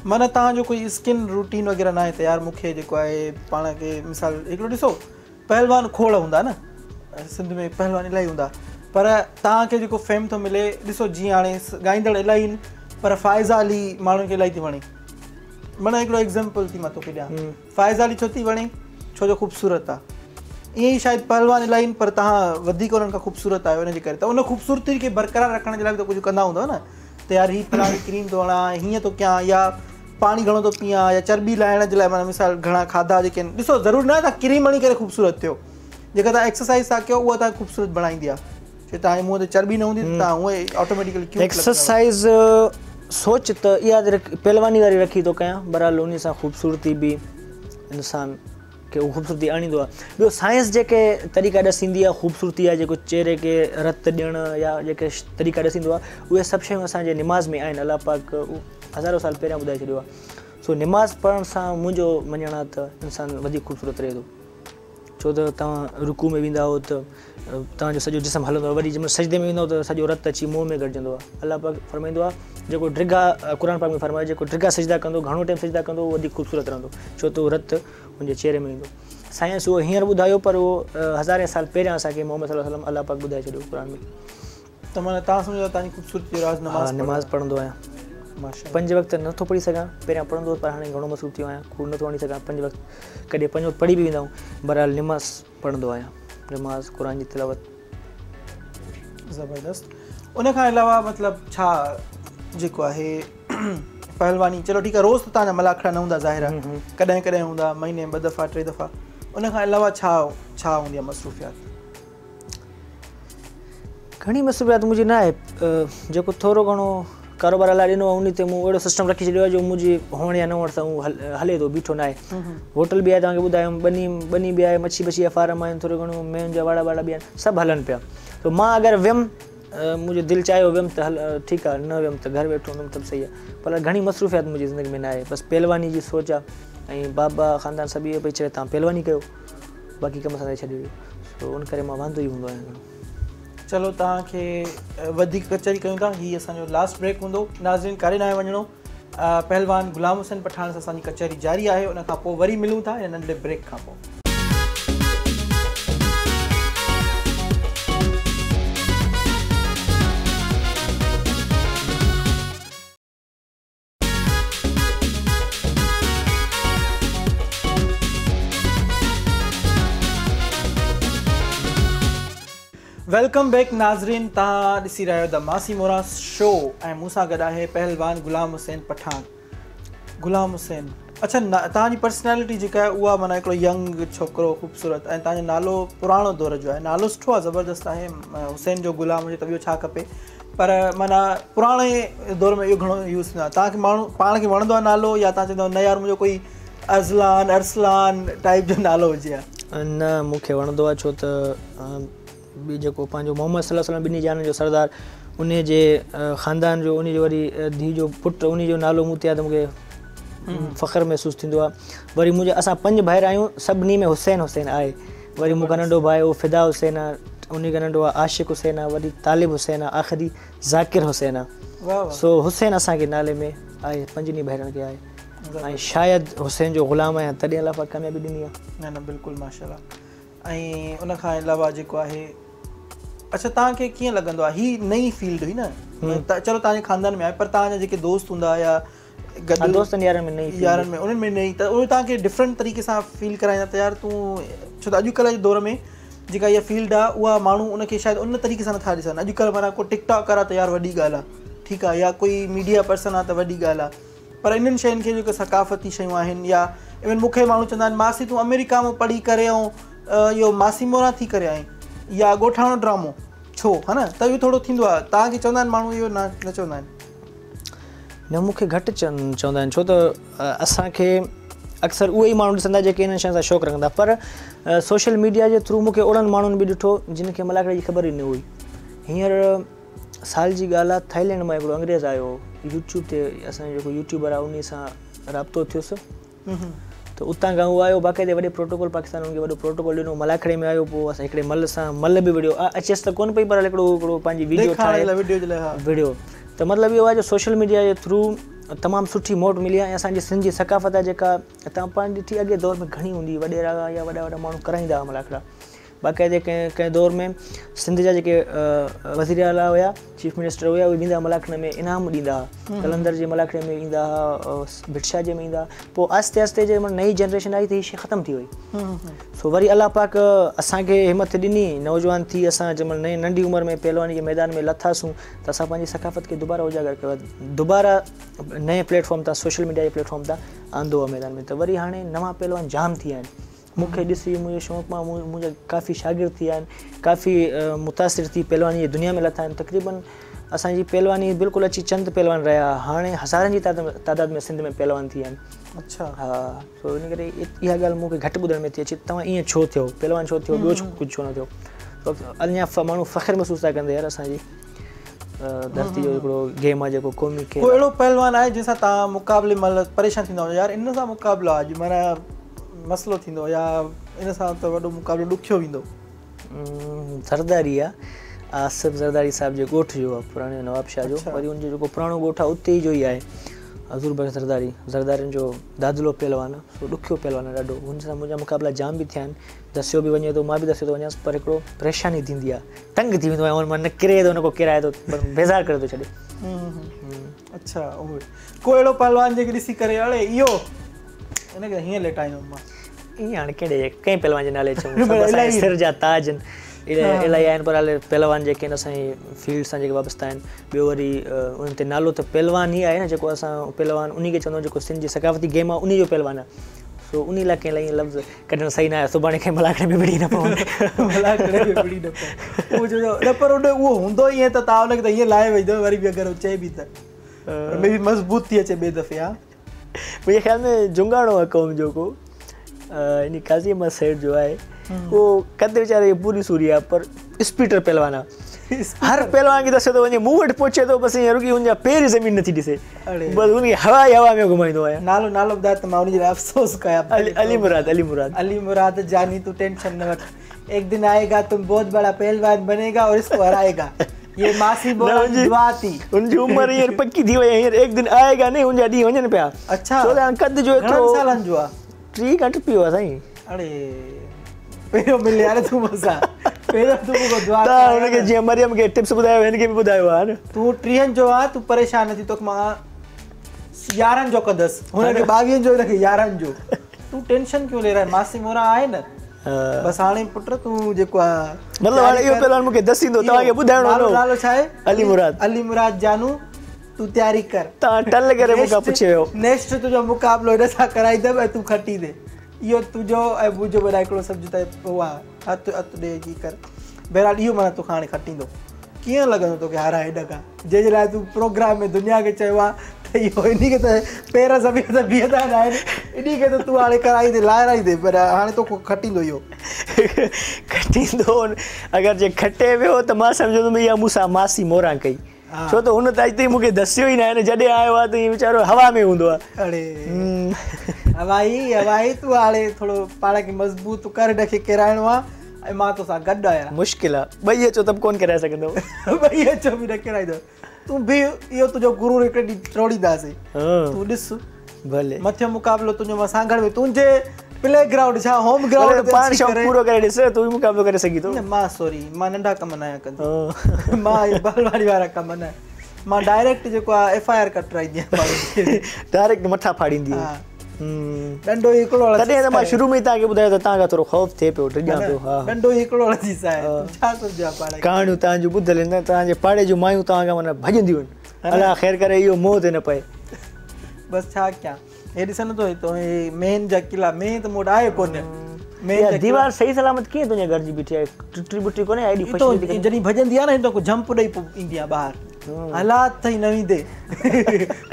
माना तव्हांजो कोई स्किन रूटीन वग़ैरह न आहे त यार मूंखे जेको आहे पाण खे मिसाल हिकिड़ो ॾिसो पहलवान खोड़ हूंदा न, सिंध में पहलवान इलाही हूंदा, पर तव्हांखे जेको फेम थो मिले ॾिसो जीअं हाणे ॻाईंदड़ इलाही आहिनि, पर फ़ाइज़ा अली माण्हुनि खे इलाही थी वणे। माना हिकिड़ो एग्ज़ाम्पल थी मां तोखे ॾियां, फ़ाइज़ा अली छो थी वणे? छो जो ख़ूबसूरत आहे। ईअं ई शायदि पहलवान इलाही आहिनि, पर तव्हां वधीक उन्हनि खां ख़ूबसूरत आहियो, उनजे करे त उन ख़ूबसूरती खे बरक़रार रखण जे लाइ बि त कुझु कंदा हूंदव न, त यार हीअ फलाणी क्रीम थो हणां, हीअं थो कयां, या पाणी घणो थो पीआं, या चर्बी लाहिण जे लाइ माना मिसाल घणा खाधा जेके आहिनि। ॾिसो ज़रूरी न आहे तव्हां क्रीम हणी करे ख़ूबसूरत थियो, जेका तव्हां एक्सरसाइज़ था कयो उहा तव्हांखे ख़ूबसूरत बणाईंदी आहे। छो तव्हांजे मुंहं ते चर्बी न हूंदी त तव्हां उहा ऑटोमेटिकली क्यूट। एक्सरसाइज़ सोच त इहा पहलवानी वारी रखी थो कयां, बहरहाल उन सां ख़ूबसूरती बि इंसान खे उहो ख़ूबसूरती आणींदो आहे। ॿियो साइंस जेके तरीक़ा ॾसींदी आहे ख़ूबसूरती आहे, जेको चेहरे खे रत ॾियणु या जेके तरीक़ा ॾसींदो आहे, उहे सभु शयूं असांजे निमाज़ में आहिनि। अलाह पाक हज़ारो साल पहिरियां ॿुधाए छॾियो आहे। सो निमाज़ पढ़ण सां मुंहिंजो मञणु आहे त इंसान वधीक ख़ूबसूरत रहे थो। छो त तव्हां रुकू में वेंदा आहियो त तव्हांजो सॼो जिस्म हलंदो आहे, वरी जंहिं महिल सजदे में वेंदो त सॼो रत अची मुंहं में गॾिजंदो आहे। अलाह पाक फरमाईंदो आहे जेको डिघा, क़ुर पाक में फरमायो जेको डिघा सजदा कंदो, घणो टाइम सजदा कंदो, उहो वधीक ख़ूबसूरत रहंदो, छो त उहो रत हुनजे चेहरे में ईंदो। साइंस उहो हींअर ॿुधायो, पर उहो हज़ारे साल पहिरियां असांखे मोहम्मद सल्लल्लाहु अलैहि वसल्लम अलाह पाक ॿुधाए छॾियो क़ुर में। ته معنيٰ توهان سمجهو ٿا توهان جي خوبصورتي جو راز نماز ها نماز پڙهندو آهيان. ماشاءالله. پنج وقت نه ٿو پڙهي سگهان، پهريان پڙهندو هوس پر هاڻي گهڻو مصروف ٿي ويو آهيان، ڪوڙ نه ٿو هڻي سگهان، پنج وقت ڪڏهن پنج وقت پڙهي به ويندا آهيون، بهرحال نماز پڙهندو آهيان، نماز قرآن جي تلاوت. زبردست ان کان علاوه مطلب ڇا جيڪو آهي پهلواني چلو ٺيڪ آهي روز ته توهان جا ملاکڙا نه هوندا ظاهر آهي ڪڏهن ڪڏهن هوندا مهيني ۾ ٻه دفعا ٽي دفعا ان کان علاوه ڇا ڇا هوندي آهي مصروفيات؟ گهڻي مصروفيات منهنجي نه آهي جيڪو ٿورو گهڻو ڪاروبار الله ڏنو آهي ان تي مون اهڙو سسٽم رکي ڇڏيو آهي جو منهنجي هئڻ يا نه هئڻ سان اهو هلي ٿو بيٺو نه آهي هوٽل به آهي توهان کي ٻڌايم ٻني ٻني به آهي مڇي بڇي جا فارم آهن ٿورو گهڻو ميون جا واڙا واڙا به آهن سڀ هلن پيا ته مان اگر ويم منهنجو دل چاهيو ويم ته هل ٺيڪ آهي نه ويم ته گهر ويٺو هوندم ته به صحيح آهي پر گهڻي مصروفيات منهنجي زندگي ۾ نه آهي بس پهلواني جي سوچ آهي ۽ بابا خاندان سڀ اهو پئي چوي توهان پهلواني ڪيو باقي ڪم اسان تي ڇڏي ڏيو سو ان ڪري مان واندو ئي هوندو آهيان گهڻو. چلو توهان کي وڌيڪ ڪچهري ڪيون ٿا هي اسان جو لاسٽ بريڪ هوندو ناظرين ڪاڏي ناهي وڃڻو پهلوان غلام حسين پٺاڻ سان اسان جي ڪچهري جاري آهي ان کان پوء وري ملون ٿا هن ننڍڙي بريڪ کان پوء. Welcome back ناظرين توهان ڏسي رهيا آهيو د ماسي مورا شو ۽ مون سان گڏ آهي پهلوان غلام حسين پٺاڻ غلام حسين اڇا توهان جي پرسنالٽي جيڪا آهي اها معنيٰ هڪڙو ينگ ڇوڪرو خوبصورت ۽ توهان جو نالو پراڻو دور جو آهي نالو سٺو آهي زبردست آهي حسين جو غلام هجي ته ٻيو ڇا کپي پر معنيٰ پراڻي دور ۾ اهو گهڻو يوز ٿيندو آهي توهان کي ماڻهو پاڻ کي وڻندو آهي نالو يا توهان چوندا آهيو نه يار منهنجو ڪوئي ازلان ارسلان ٽائيپ جو نالو هجي ها. نه مون کي وڻندو آهي ڇو ته ٻي جيڪو پنهنجو محمد صلي الله عليه وسلم ٻنهي جهانن جو سردار انهي جي خاندان جو انهي جو وري ڌيء جو پٽ انهي جو نالو مون تي آهي ته مون کي فخر محسوس ٿيندو آهي وري منهنجا اسان پنج ڀائر آهيون سڀني ۾ حسين حسين آهي وري مون کان ننڍو ڀاء اهو فدا حسين آ، انهي کان ننڍو آ عاشق حسين آ، وري طالب حسين آ، آخري ذاڪر حسين آ. سو حسين اسان کي نالي ۾ آهي پنجني ڀائرن کي آهي ۽ شايد حسين جو غلام آهيان تڏهن الله پاڪ ڪاميابي ڏني آ. نه نه بلڪل ماشاءالله ۽ ان کان علاوه جيڪو آهي اڇا توهان کي ڪيئن لڳندو آهي هي نئين فيلڊ هئي نه چلو توهان جي خاندان ۾ آهي پر توهان جا جيڪي دوست هوندا يا گڏ دوستن يارن ۾ نئين يارن ۾ انهن ۾ نئين ته اهي توهان کي ڊفرنٽ طريقي سان فيل ڪرائيندا ته يار تون ڇو ته اڄڪلهه جي دور ۾ جيڪا اها فيلڊ آهي اها ماڻهو ان کي شايد ان طريقي سان نٿا ڏسن اڄڪلهه معنيٰ ڪو ٽڪ ٽاڪر آهي ته يار وڏي ڳالهه آهي ٺيڪ آهي يا ڪوئي ميڊيا پرسن آهي ته وڏي ڳالهه آهي پر انهن شين کي جيڪي ثقافتي شيون آهن يا ايون مون کي ماڻهو چوندا آهن ماسي تون آمريڪا مان پڙهي ڪري ۽ اهو ماسي موران ٿي ڪري آئين يا ڳوٺاڻو ڊرامو ڇو ها نه ته اهو ٿورو ٿيندو آهي توهان کي چوندا آهن ماڻهو اهو نه چوندا آهن نه مون کي گهٽ چوندا آهن ڇو ته اسان کي اڪثر اهي ئي ماڻهو ڏسندا جيڪي انهن شين سان شوق رکندا پر سوشل ميڊيا جي ٿرو مون کي اهڙن ماڻهن به ڏٺو جن کي ملاکڙي جي خبر ئي نه هئي هينئر سال جي ڳالهه آهي ٿائيلينڊ مان هڪڙو انگريز آيو هو يوٽيوب تي اسان جو جيڪو يوٽيوبر آهي انهي سان رابطو ٿيس ته اتان کان هو آيو باقاعدي وڏي پروٽوڪول پاڪستان ان کي وڏو پروٽوڪول ڏنو ملاکڙي ۾ آيو پوء اسان هڪڙي مل سان مل به وڙهيو اچيس ته ڪونه پئي پر هڪڙو هڪڙو پنهنجي ويڊيو ٺاهي وڙهيو ته مطلب اهو آهي جو سوشل ميڊيا جي ٿرو تمام سٺي موٽ ملي آهي ۽ اسان جي سنڌ جي ثقافت آهي جيڪا توهان پاڻ ڏٺي اڳي دور ۾ گهڻي هوندي هئي وڏيرا يا وڏا وڏا ماڻهو ڪرائيندا هئا ملاکڙا باقاعدي ڪنهن ڪنهن دور ۾ سنڌ جا جيڪي وزير اعليٰ هيا چيف منسٽر هيا اهي ويندا ملاکڙي ۾ انعام ڏيندا هئا قلندر جي ملاکڙي ۾ ايندا هئا ڀٽ شاهه جي ۾ ايندا هئا پوء آهستي آهستي جنهن مهل نئين جنريشن آئي ته هي شي ختم ٿي وئي سو وري الله پاڪ اسان کي همت ڏني نوجوان ٿي اسان جنهن مهل نئين ننڍي عمر ۾ پهلواني جي ميدان ۾ لٿاسون ته اسان پنهنجي ثقافت کي دوباره اجاگر ڪيو دوباره نئين پليٽ فارم تان سوشل ميڊيا جي پليٽ فارم تان آندو آهي ميدان ۾ ته وري هاڻي نوان پهلوان جام ٿي ويا آهن مون کي ڏسي منهنجي شوق مان منهنجا ڪافي شاگرد ٿي ويا آهن ڪافي متاثر ٿي پهلواني جي دنيا ۾ لٿا آهن تقريبن اسان جي پهلواني بلڪل اچي چند پهلوان رهيا هاڻي هزارن جي تعداد ۾ سنڌ ۾ پهلوان ٿي ويا آهن اڇا ها سو ان ڪري اها ڳالهه مون کي گهٽ ٻڌڻ ۾ ٿي اچي توهان ائين ڇو ٿيو پهلوان ڇو ٿيو ٻيو ڪجهه ڇو نه ٿيو اڃا ماڻهو فخر محسوس ٿا ڪن يار اسان جي ڌرتي جو هڪڙو گيم آهي جيڪو قومي کيل ڪو اهڙو پهلوان آهي جنهن سان توهان مقابلي مهل پريشان ٿيندا هجو يار ان سان مقابلو آهي اڄ معنيٰ مسئلو ٿيندو يا ان سان ته وڏو مقابلو ڏکيو ويندو. زرداري آ آصف زرداري صاحب جي ڳوٺ جو آ پراڻي نواب شاهه جو وري ان جو جيڪو پراڻو ڳوٺ آ اتي جو ئي آهي हज़ूर बख़्श ज़रदारी, ज़रदारियुनि जो दादलो पहलवान आहे, सो ॾुखियो पहलवान आहे ॾाढो। हुन सां मुंहिंजा मुक़ाबला जाम बि थिया आहिनि, दसियो बि वञे थो, मां बि दसियो थो वञांसि, पर हिकिड़ो परेशानी थींदी आहे, तंग थी वेंदो आहियां, मां न किरे थो न को किराए थो, बेज़ार करे थो छॾे। अच्छा, उहो को अहिड़ो पहलवान जेके ॾिसी करे अड़े इहो हिनखे हीअं लेटाईंदुमि मां। ईअं हाणे कहिड़े कंहिं पहलवान जे नाले चऊं, सिर जा ताज आहिनि, इलाही आहिनि, पर हाणे पहलवान जेके आहिनि असांजी फील्ड सां जेके वाबस्ता आहिनि। ॿियो वरी उन्हनि ते नालो त पहलवान ई आहे न, जेको असां पहलवान उन्ही खे चवंदा आहियूं जेको सिंध जी सकाफ़ती गेम आहे उन्ही जो पहलवान आहे। सो उन लाइ कंहिं लाइ ईअं लफ़्ज़ कढणु सही न आहे, सुभाणे कंहिं मलाकड़े में विड़ी न पवनि। मलाकड़े में विड़ी न पवनि उहो जो न, पर उन उहो हूंदो ईअं त तव्हां हुनखे त ईअं लाहे वेंदो, वरी बि अगरि चए बि त मे बि मज़बूत थी अचे ॿिए दफ़े। हा, मुंहिंजे ख़्याल में जुंगाणो आहे क़ौम जो को इन काज़ी अहमद सेठ जो आहे, उहो कद वीचारे जी पूरी सूरी आहे, पर स्पीटर पहलवान आहे। हर पहलवान खे दसियो थो वञे, मूं वटि पहुचे थो, बसि ईअं रुकी हुनजा पेर ज़मीन नथी ॾिसे, बसि हुनखे हवा ई हवा में घुमाईंदो आहियां। नालो नालो ॿुधाए त मां उनजे लाइ अफ़सोस कयां। अली मुराद, अली मुराद, अली मुराद जानी, तूं टेंशन न वठ, एक दिन आएगा तुम बहुत बड़ा पहलवान बनेगा और इसको हराएगा। ये मासी बोला दुआ थी। उनजी उमिरि हींअर पकी थी वई, हींअर एक दिन आएगा नहीं, उनजा ॾींहं वञनि पिया। अच्छा, छो त हाणे कद जो एतिरो घणनि सालनि जो आहे? 30 खां टिपी वियो आहे साईं। अड़े पहिरियों मिले यार तूं मूंसां, पहिरियों तूं मूंखां दुआ त हुनखे जीअं मरियम खे टिप्स ॿुधायो, हिनखे बि ॿुधायो आहे न। तूं 30 जो आहे, तूं परेशान न थी, तोखे मां 11 जो कंदसि, हुनखे 22 जो, हिनखे 11 जो। तूं टेंशन क्यों ले रहा है? मासी मोरा आहे न, बसि हाणे पुट तूं जेको आहे, मतिलबु हाणे इहो पहलवान मूंखे दसींदो, तव्हांखे ॿुधाइणो नालो नालो छा आहे? अली मुराद। अली मुराद जानू, तूं तयारी कर। तव्हां टल करे मूंखां पुछे वियो, नेक्स्ट तुंहिंजो मुक़ाबिलो हिन सां कराईंदमि ऐं तूं खटींदे। इहो तुंहिंजो ऐं मुंहिंजो माना हिकिड़ो सम्झ त उहो आहे, हथु हथु ॾे की कर। बहरहाल इहो माना तोखां हाणे खटींदो, कीअं लॻंदो तोखे हाराए हिन खां, जंहिंजे लाइ तूं प्रोग्राम में दुनिया खे चयो आहे त इहो इन खे त पेर ज़मीन ते बीहंदा न आहिनि, इन खे त तूं हाणे कराईंदे लाराईंदे, पर हाणे तोखे खटींदो इहो। खटींदो अगरि जे खटे वियो त मां सम्झंदुमि इहा मूंसां मासी मोरां कई, छो त हुन त अॼु ताईं मूंखे दसियो ई न आहे, जॾहिं आयो आहे त ईअं वीचारो हवा में हूंदो आहे। अड़े हवाई हवाई, तूं हाणे थोरो पाण खे मज़बूत कर, हिनखे किराइणो आहे ऐं मां तोसां गॾु आहियां। मुश्किल आहे, ॿई अचो त बि कोन किराए सघंदो, ॿई अचो बि न किराईंदो। तूं बि इहो तुंहिंजो गुरूर हिकिड़े ॾींहुं टोड़ींदासीं, तूं ॾिस भले। मथियों मुक़ाबिलो तुंहिंजो मां सांगड़ में, तुंहिंजे प्ले ग्राउंड छा होम ग्राउंड पाण शौक़ पूरो करे ॾिस, तूं बि मुक़ाबिलो करे सघी थो। न मां सॉरी, मां नंढा कम न आहियां कंदो, मां बलवाड़ी वारा कम न, मां डायरेक्ट जेको आहे एफ I R कटराईंदी आहियां, डायरेक्ट मथा फाड़ींदी आहियां। डंडो हिकिड़ो। तॾहिं त मां शुरू में ई तव्हांखे ॿुधायो त तव्हां खां थोरो ख़ौफ़ थिए पियो, डिॼां पियो। हा, डंडो हिकिड़ो हणजी साहिब, छा सम्झियो पाण? कहाणियूं तव्हांजूं ॿुधल आहिनि, तव्हांजे पाड़े जूं मायूं तव्हां खां माना भॼंदियूं आहिनि, अलाह ख़ैर करे इहो मोह ते न पए। बसि छा कयां, हे ॾिस नथो हितां हे मेन जा किला, मेन त मूं वटि आहे कोन। मेन दीवार सही सलामत कीअं तुंहिंजे घर जी बीठी आहे? टुटी बुटी कोन्हे? एॾी फशी जॾहिं भॼंदी आहे न, हितां जंप ॾेई पोइ ईंदी आहे ॿाहिरि, हालात अथई न वेंदे।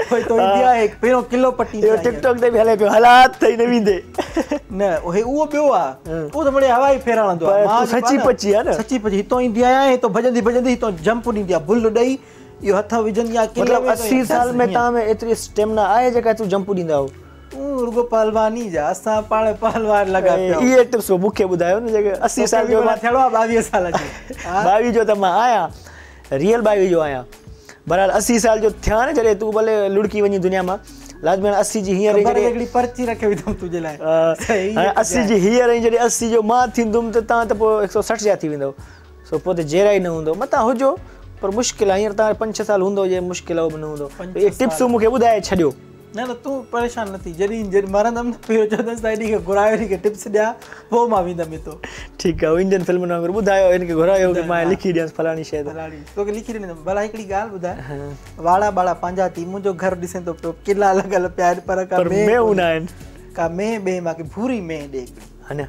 पोइ तो ईंदी आहे पहिरियों किलो पटी। इहो टिकटॉक ते बि हले पियो, हालात अथई न वेंदे। न हे उहो ॿियो आहे, उहो त मुड़े हवा ई फेरा हणंदो आहे। मां सची पची आहे न, सची पची हितां ईंदी आहियां, हितां भॼंदी भॼंदी हितां जंप ॾींदी आहे, बुल ॾेई इहो हथ विझंदी आहे किले। मतिलबु 80 साल में तव्हां में एतिरी स्टेमिना आहे जेका तूं जंप ॾींदा हो? तूं रुगो पहलवानी जा, असां पाण पहलवान लॻा पिया। इहे टिप्स मूंखे ॿुधायो न, जेके 80 साल जो मां थियणो आहे 22 साल जो, 22 जो त मां आहियां, रियल 22 जो आहियां। बहरहाल 80 साल जो थियां न जॾहिं तूं भले लुड़की वञी दुनिया मां, लाज़मी 80 जी हींअर हिकिड़ी पर्ची रखे विधुमि तुंहिंजे लाइ। 80 जी हींअर ऐं जॾहिं 80 जो मां थींदुमि त तव्हां त पोइ 160 जा थी वेंदव, सो पोइ त जहिड़ा ई न हूंदो। मतां हुजो पर मुश्किल आहे, हींअर तव्हां 5-6 साल हूंदो, जे मुश्किल आहे उहो बि न हूंदो। इहे टिप्सूं मूंखे ॿुधाए छॾियो। न न तूं परेशान न थी, जॾहिं जॾहिं मरंदमि न पहिरियों चवंदसि त हिन खे घुरायो, हिन खे टिप्स ॾियां, पोइ मां वेंदमि हितां। ठीकु आहे, इंडियन फिल्मुनि वांगुरु ॿुधायो, हिनखे घुरायो की मां लिखी ॾियांसि फलाणी शइ, फलाणी तोखे लिखी ॾींदमि। भला हिकिड़ी ॻाल्हि ॿुधाए, वाड़ा बाड़ा पंहिंजा थी, मुंहिंजो घर ॾिसें थो पियो, किला लॻल पिया आहिनि, पर का मेहूं न आहिनि, का मेह ॿिए मूंखे भूरी मेह ॾे हिकिड़ी। हा न,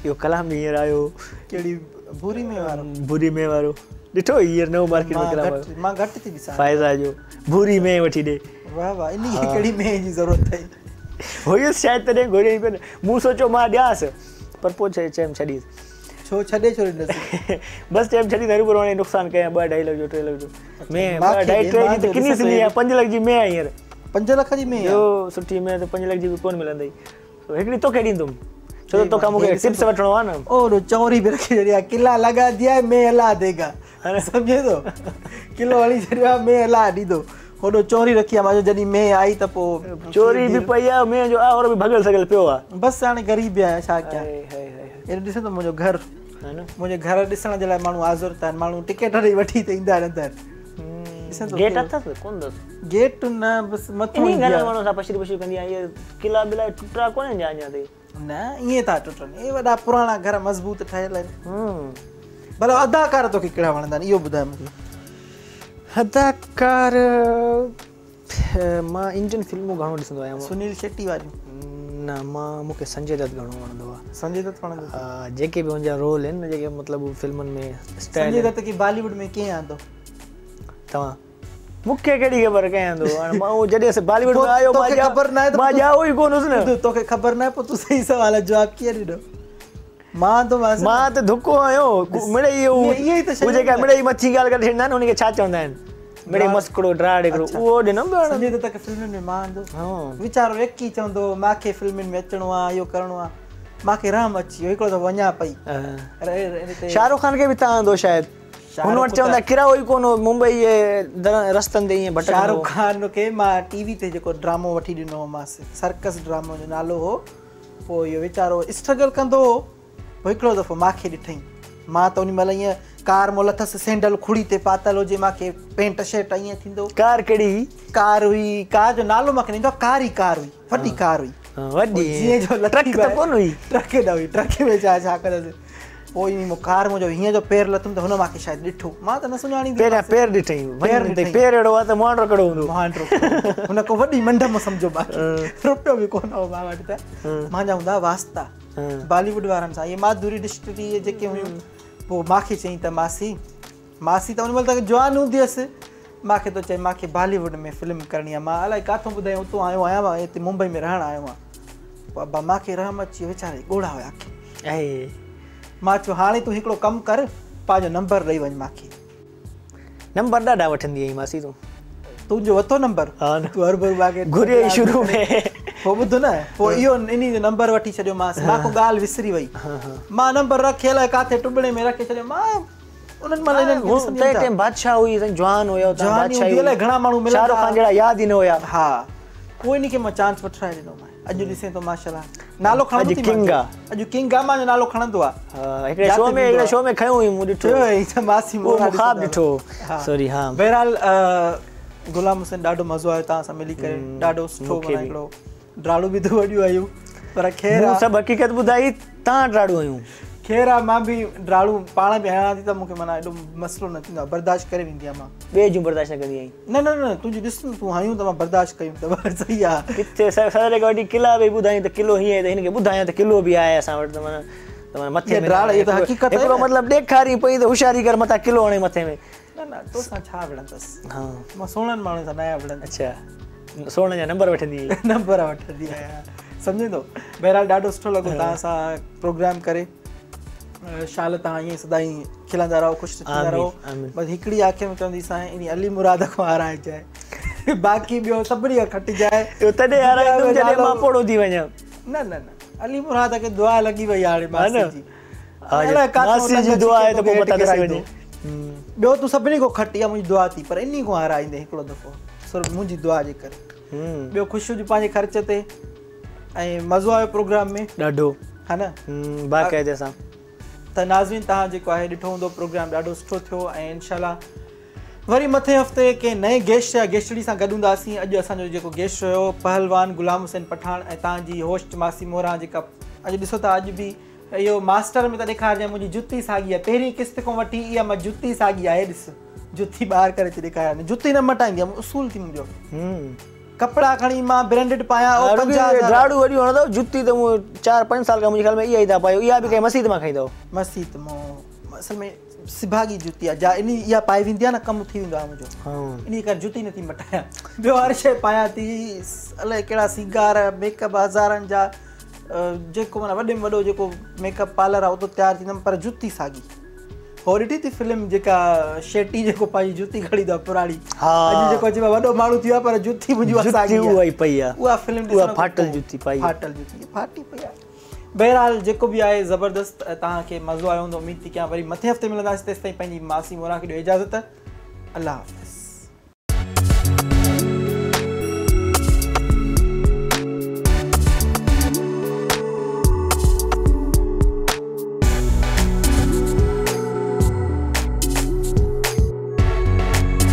इहो कलाम बि हींअर आयो, कहिड़ी भूरी मेह वारो? भूरी मेह वारो ॾिठो हींअर नओं मार्केट में कलाम आयो, मां घटि थी ॾिसां। फ़ाइज़ा जो भूरी मेह वठी ॾे। वाह वाह, इन खे कहिड़ी मेह जी ज़रूरत अथई? हुयुसि शायदि तॾहिं घुरे पियो। मूं सोचियो मां ॾियांसि, पर पोइ चयमि छॾीसि। छो छॾे छो ॾिनसि? बसि चयमि छॾी हरूभरू हाणे नुक़सानु कयां, 2-2.5 लख जो 3 लख जो मेह, 2.5 3 जी त किनी सिंधी आहे, 5 लख जी मेह आहे हींअर। 5 लख जी मेह? ॿियो सुठी मेह त 5 लख जी बि कोन मिलंदई। हिकिड़ी तोखे ॾींदुमि, छो त तोखां मूंखे टिप्स वठिणो आहे न। ओ चौरी बि रखी छॾी आहे, किला लॻा दिया है मेह हला देगा, सम्झे थो? किलो हणी छॾियो आहे, मेह हला ॾींदो। هوڏو چوري رکي آ مان چيو جڏهن مينهن آئي ته پوء چوري به پئي آ مينهن جو آهور به ڀڳل سڳل پيو آ. بس هاڻي غريب به آهيان ڇا ڪيان. هيڏو ڏسين ٿو منهنجو گهر منهنجي گهر ڏسڻ جي لاء ماڻهو آزر ٿا آهن ماڻهو ٽڪيٽ ڏئي وٺي ته ايندا آهن اندر. ڏسين ٿو گيٽ اٿس ڪونه اٿس؟ گيٽ نه بس مٿو انهي گهر ۾ ماڻهو سان پشري پشري ڪندي آ اهي قلعا بلا ٽٽا ڪونهن جا اڃا تائين. نه ائين ٿا ٽٽن اهي وڏا پراڻا گهر مضبوط ٺهيل آهن. ڀلا اداڪار توکي ڪهڙا وڻندا آهن اهو ٻڌاء مونکي. اداڪار مان انڊين فلمون گهڻو ڏسندو آهيان. سنيل شيٽي واريون؟ نه مان مونکي سنجي دت گهڻو وڻندو آهي. سنجي دت وڻندو اٿئي؟ ها جيڪي به هن جا رول آهن نه جيڪي مطلب فلمن ۾ اسٽائل سنجي دت کي بالي ووڊ ۾ ڪنهن آندو؟ توهان. مونکي ڪهڙي خبر ڪنهن آندو هاڻي مان اهو جڏهن بالي ووڊ ۾ آيو توکي خبر ناهي مان ڄائو ئي ڪونه هوس نه. توکي خبر ناهي پوء تون صحيح سوال جو جواب ڪيئن ڏنو؟ مان ته مان ته ڌڪو هنيو مڙئي اهو اهي ته اهو جيڪا مڙئي مٿي ڳالهه ڪري ڇڏيندا آهن ان کي ڇا چوندا آهن مڙئي مسڪڙو ڊراڙ هڪڙو اهو ڏنم پيو سنجي دت کي فلمن ۾ مان آندو ويچارو ايڪي چوندو هو ماکي فلمن ۾ اچڻو آ اهو ڪرڻو آ ماکي رحم اچي ويو هڪڙو دفعو وڃان پئي شاهه رخ خان کي به تان آندو شايد هن وٽ چوندا ڪرايو ئي ڪونه هو ممبئي جي رستن تي ائين ڀٽڪندو شاهه رخ خان کي مان ٽي وي تي جيڪو ڊرامو وٺي ڏنو هومانس سرڪس ڊرامو جو نالو هو پوء اهو ويچارو اسٽرگل ڪندو هو. پوء هڪڙو دفعو ماکي ڏٺئين. مان ته انهي مهل ائين ڪار مون لٿس سينڊل کڙي تي پاتل هجي ماکي پينٽ شرٽ ائين ٿيندو. ڪار ڪهڙي هئي؟ ڪار هئي ڪار جو نالو ماکي نه ايندو آهي ڪار ئي ڪار هئي وڏي ڪار هئي. وڏي جيئن جو لٿي ٽرڪ ته ڪونه هئي؟ ٽرڪ نه هئي ٽرڪ ۾ ڇا ڇا ڪندس. پوء انهي مون ڪار منهنجو هيئن جو پير لٿم ته هن ماکي شايد ڏٺو. مان ته نه سڃاڻيندي پهريان پير ڏٺئين. پير ڏٺئين. پير اهڙو آهي ته مهانڊو ڪهڙو هوندو. مهانڊو ڪهڙو هوندو. هن ڪو وڏي منڍ مان سمجهو ماکي. روپيو به ڪونه هو مان وٽ ته. مانجا هوندا هئا واسطا بالي ووڊ وارن سان. اهي ماڌوري ڊڪشٽ اهي جيڪي هيون. پوء ماکي چيائين ته ماسي ماسي ته ان مهل ته جوان هوندي هيس. ماکي ٿو چئي ماکي بالي ووڊ ۾ فلم ڪرڻي آهي. مان الائي ڪاٿون ٻڌايائين اتو آيو آهيان مان هتي ممبئي ۾ رهڻ آيو آهيان. پوء ابا ماکي رحم اچي ويو ويچاري ڳوڙها هيا اکين ۾. مان چيو هاڻي تون هڪڙو ڪم ڪر پنهنجو نمبر ڏئي وڃ ماکي. نمبر ڏاڍا وٺندي آهين ماسي تون. تنهنجو ورتو نمبر تون هرڀرو ماکي گهريئي شروع ۾. پوء ٻڌ نه پوء اهو انهي جو نمبر وٺي ڇڏيومانس مان کان ڳالهه وسري وئي مان نمبر رکي الائي ڪاٿي ٽٻڻي ۾ رکي ڇڏيو مان انهن مهل انهن کي ڏسندي تنهن ٽائيم بادشاهه هئي سائين جوان هيو تان بادشاهي هئي الائي گهڻا ماڻهو ملندا شاهه رخ خان جهڙا ياد ئي نه هيا. ها پوء انهي کي مان چانس وٺرائي ڏنو مان اڄ ڏسين ٿو ماشاءالله نالو کڻندو اڄ ڪنگ آ اڄ ڪنگ آ مانجو نالو کڻندو آ. ها هڪڙي شو ۾ هڪڙي شو ۾ کنيو هئي مون ڏٺو هي ته ماسي مون خواب ڏٺو سوري ها بهرحال غلام حسين ڏاڍو مزو آيو توهان سان ملي ڪري ڏاڍو سٺو معنيٰ هڪڙو ڊراڙو به ته وڏيون آيون پر خير مون سڀ حقيقت ٻڌائي تان ڊراڙو هيون. خير آ مان به ڊراڙو پاڻ به هڻان ٿي ته مونکي معنيٰ ايڏو مسئلو نه ٿيندو آ برداشت ڪري ويندي آ مان. ٻئي جون برداشت نه ڪندي آهين. نه نه نه تنهنجي ڏس نه تون هنيون ته مان برداشت ڪيون ته بس صحيح آ. ڪٿي صدر کي وٺي قلعا پئي ٻڌايون ته قلعو هيئن ته هن کي ٻڌايان ته قلعو به آهي اسان وٽ ته معنيٰ ته معنيٰ مٿي ۾ ڊراڙ اهي ته حقيقت آهي هڪڙو مطلب ڏيکارين پئي ته هوشياري ڪر متان قلعو هڻي مٿي ۾. نه نه تو سان ڇا وڙهندس. ها مان سهڻن ماڻهن سان ناهيان وڙهندي. اڇا سهڻن جا نمبر وٺندي آهين. نمبر وٺندي آهيان سمجهين ٿو بهرحال ڏاڍو سٺو لڳو توهان سان پروگرام ڪري شال توهان ائين سدائين کلندا رهو خوش ٿيندا رهو بس هڪڙي آخر ۾ چونديسانء انهي علي مراد کان هارائجانء باقي ٻيو سڀني کان کٽجانء. اهو تڏهن هارائيندم جڏهن مان پوڙهو ٿي وڃان. نه نه نه علي مراد کي دعا لڳي وئي آهي هاڻي ماسي جي. ماسي جي دعا آهي ته پوء متان ڏسي وڃي. ٻيو تون سڀني کان کٽ اها منهنجي دعا ٿي پر انهي کان هارائيندين هڪڙو دفعو صرف منهنجي دعا جي ڪري. ٻيو خوش هج پنهنجي خرچ تي ۽ مزو آيو پروگرام ۾. ڏاڍو. ها نه. باقاعده سان. ته ناظرين توهان جيڪو آهي ڏٺو هوندو پروگرام ڏاڍو سٺو ٿيو ۽ انشاء الله وري مٿين هفتي ڪنهن نئين گيسٽ يا گيسٽڙي سان گڏ هونداسين اڄ اسان جو جيڪو گيسٽ هيو پهلوان غلام حسين پٺاڻ ۽ توهان جي هوسٽ ماسي مهران جيڪا اڄ ڏسو ٿا اڄ به اهو ماسٽر ۾ ته ڏيکارجانء منهنجي جتي ساڳي آهي پهرين قسط کان وٺي اها مان جتي ساڳي آهي ڏس جتي ٻاهر ڪري ٿي ڏيکاريان جتي نه مٽائيندي آهيان اصول ٿي منهنجو ڪپڙا کڻي مان برينڊڊ پايان او 50 هزار ڊراڙو وڏيون هڻندو جتي ته مون 4 5 سال کان منهنجي خيال ۾ اها ئي ٿا پايو اها به ڪنهن مسيت مان کنئي اٿو مسيت مان اصل ۾ سڀاڳي جتي آهي جا انهي اها پائي ويندي آهي نه ڪم ٿي ويندو آهي منهنجو انهي ڪري جتي نٿي مٽايان ٻيو هر شيء پايان ٿي الائي ڪهڙا سينگار ميڪ اپ هزارن جا جيڪو معنيٰ وڏي ۾ وڏو جيڪو ميڪ اپ پارلر آهي اتو تيار ٿيندم پر جتي ساڳي هو ڏٺي ٿي فلم جيڪا شيٽي جيڪو پنهنجي جتي کڻي ايندو آهي پراڻي اڄ جيڪو چئبو آهي وڏو ماڻهو ٿي ويو آهي پر جتي منهنجي اها ساڳي آهي اها ئي پئي آهي اها فلم اها ڦاٽل جتي پائي ڦاٽل جتي ڦاٽي پئي آهي بهرحال جيڪو به آهي زبردست توهان کي مزو آيو هوندو اميد ٿي ڪيان وري مٿين هفتي ملنداسين تيستائين پنهنجي ماسي موران کي ڏيو اجازت الله حافظ.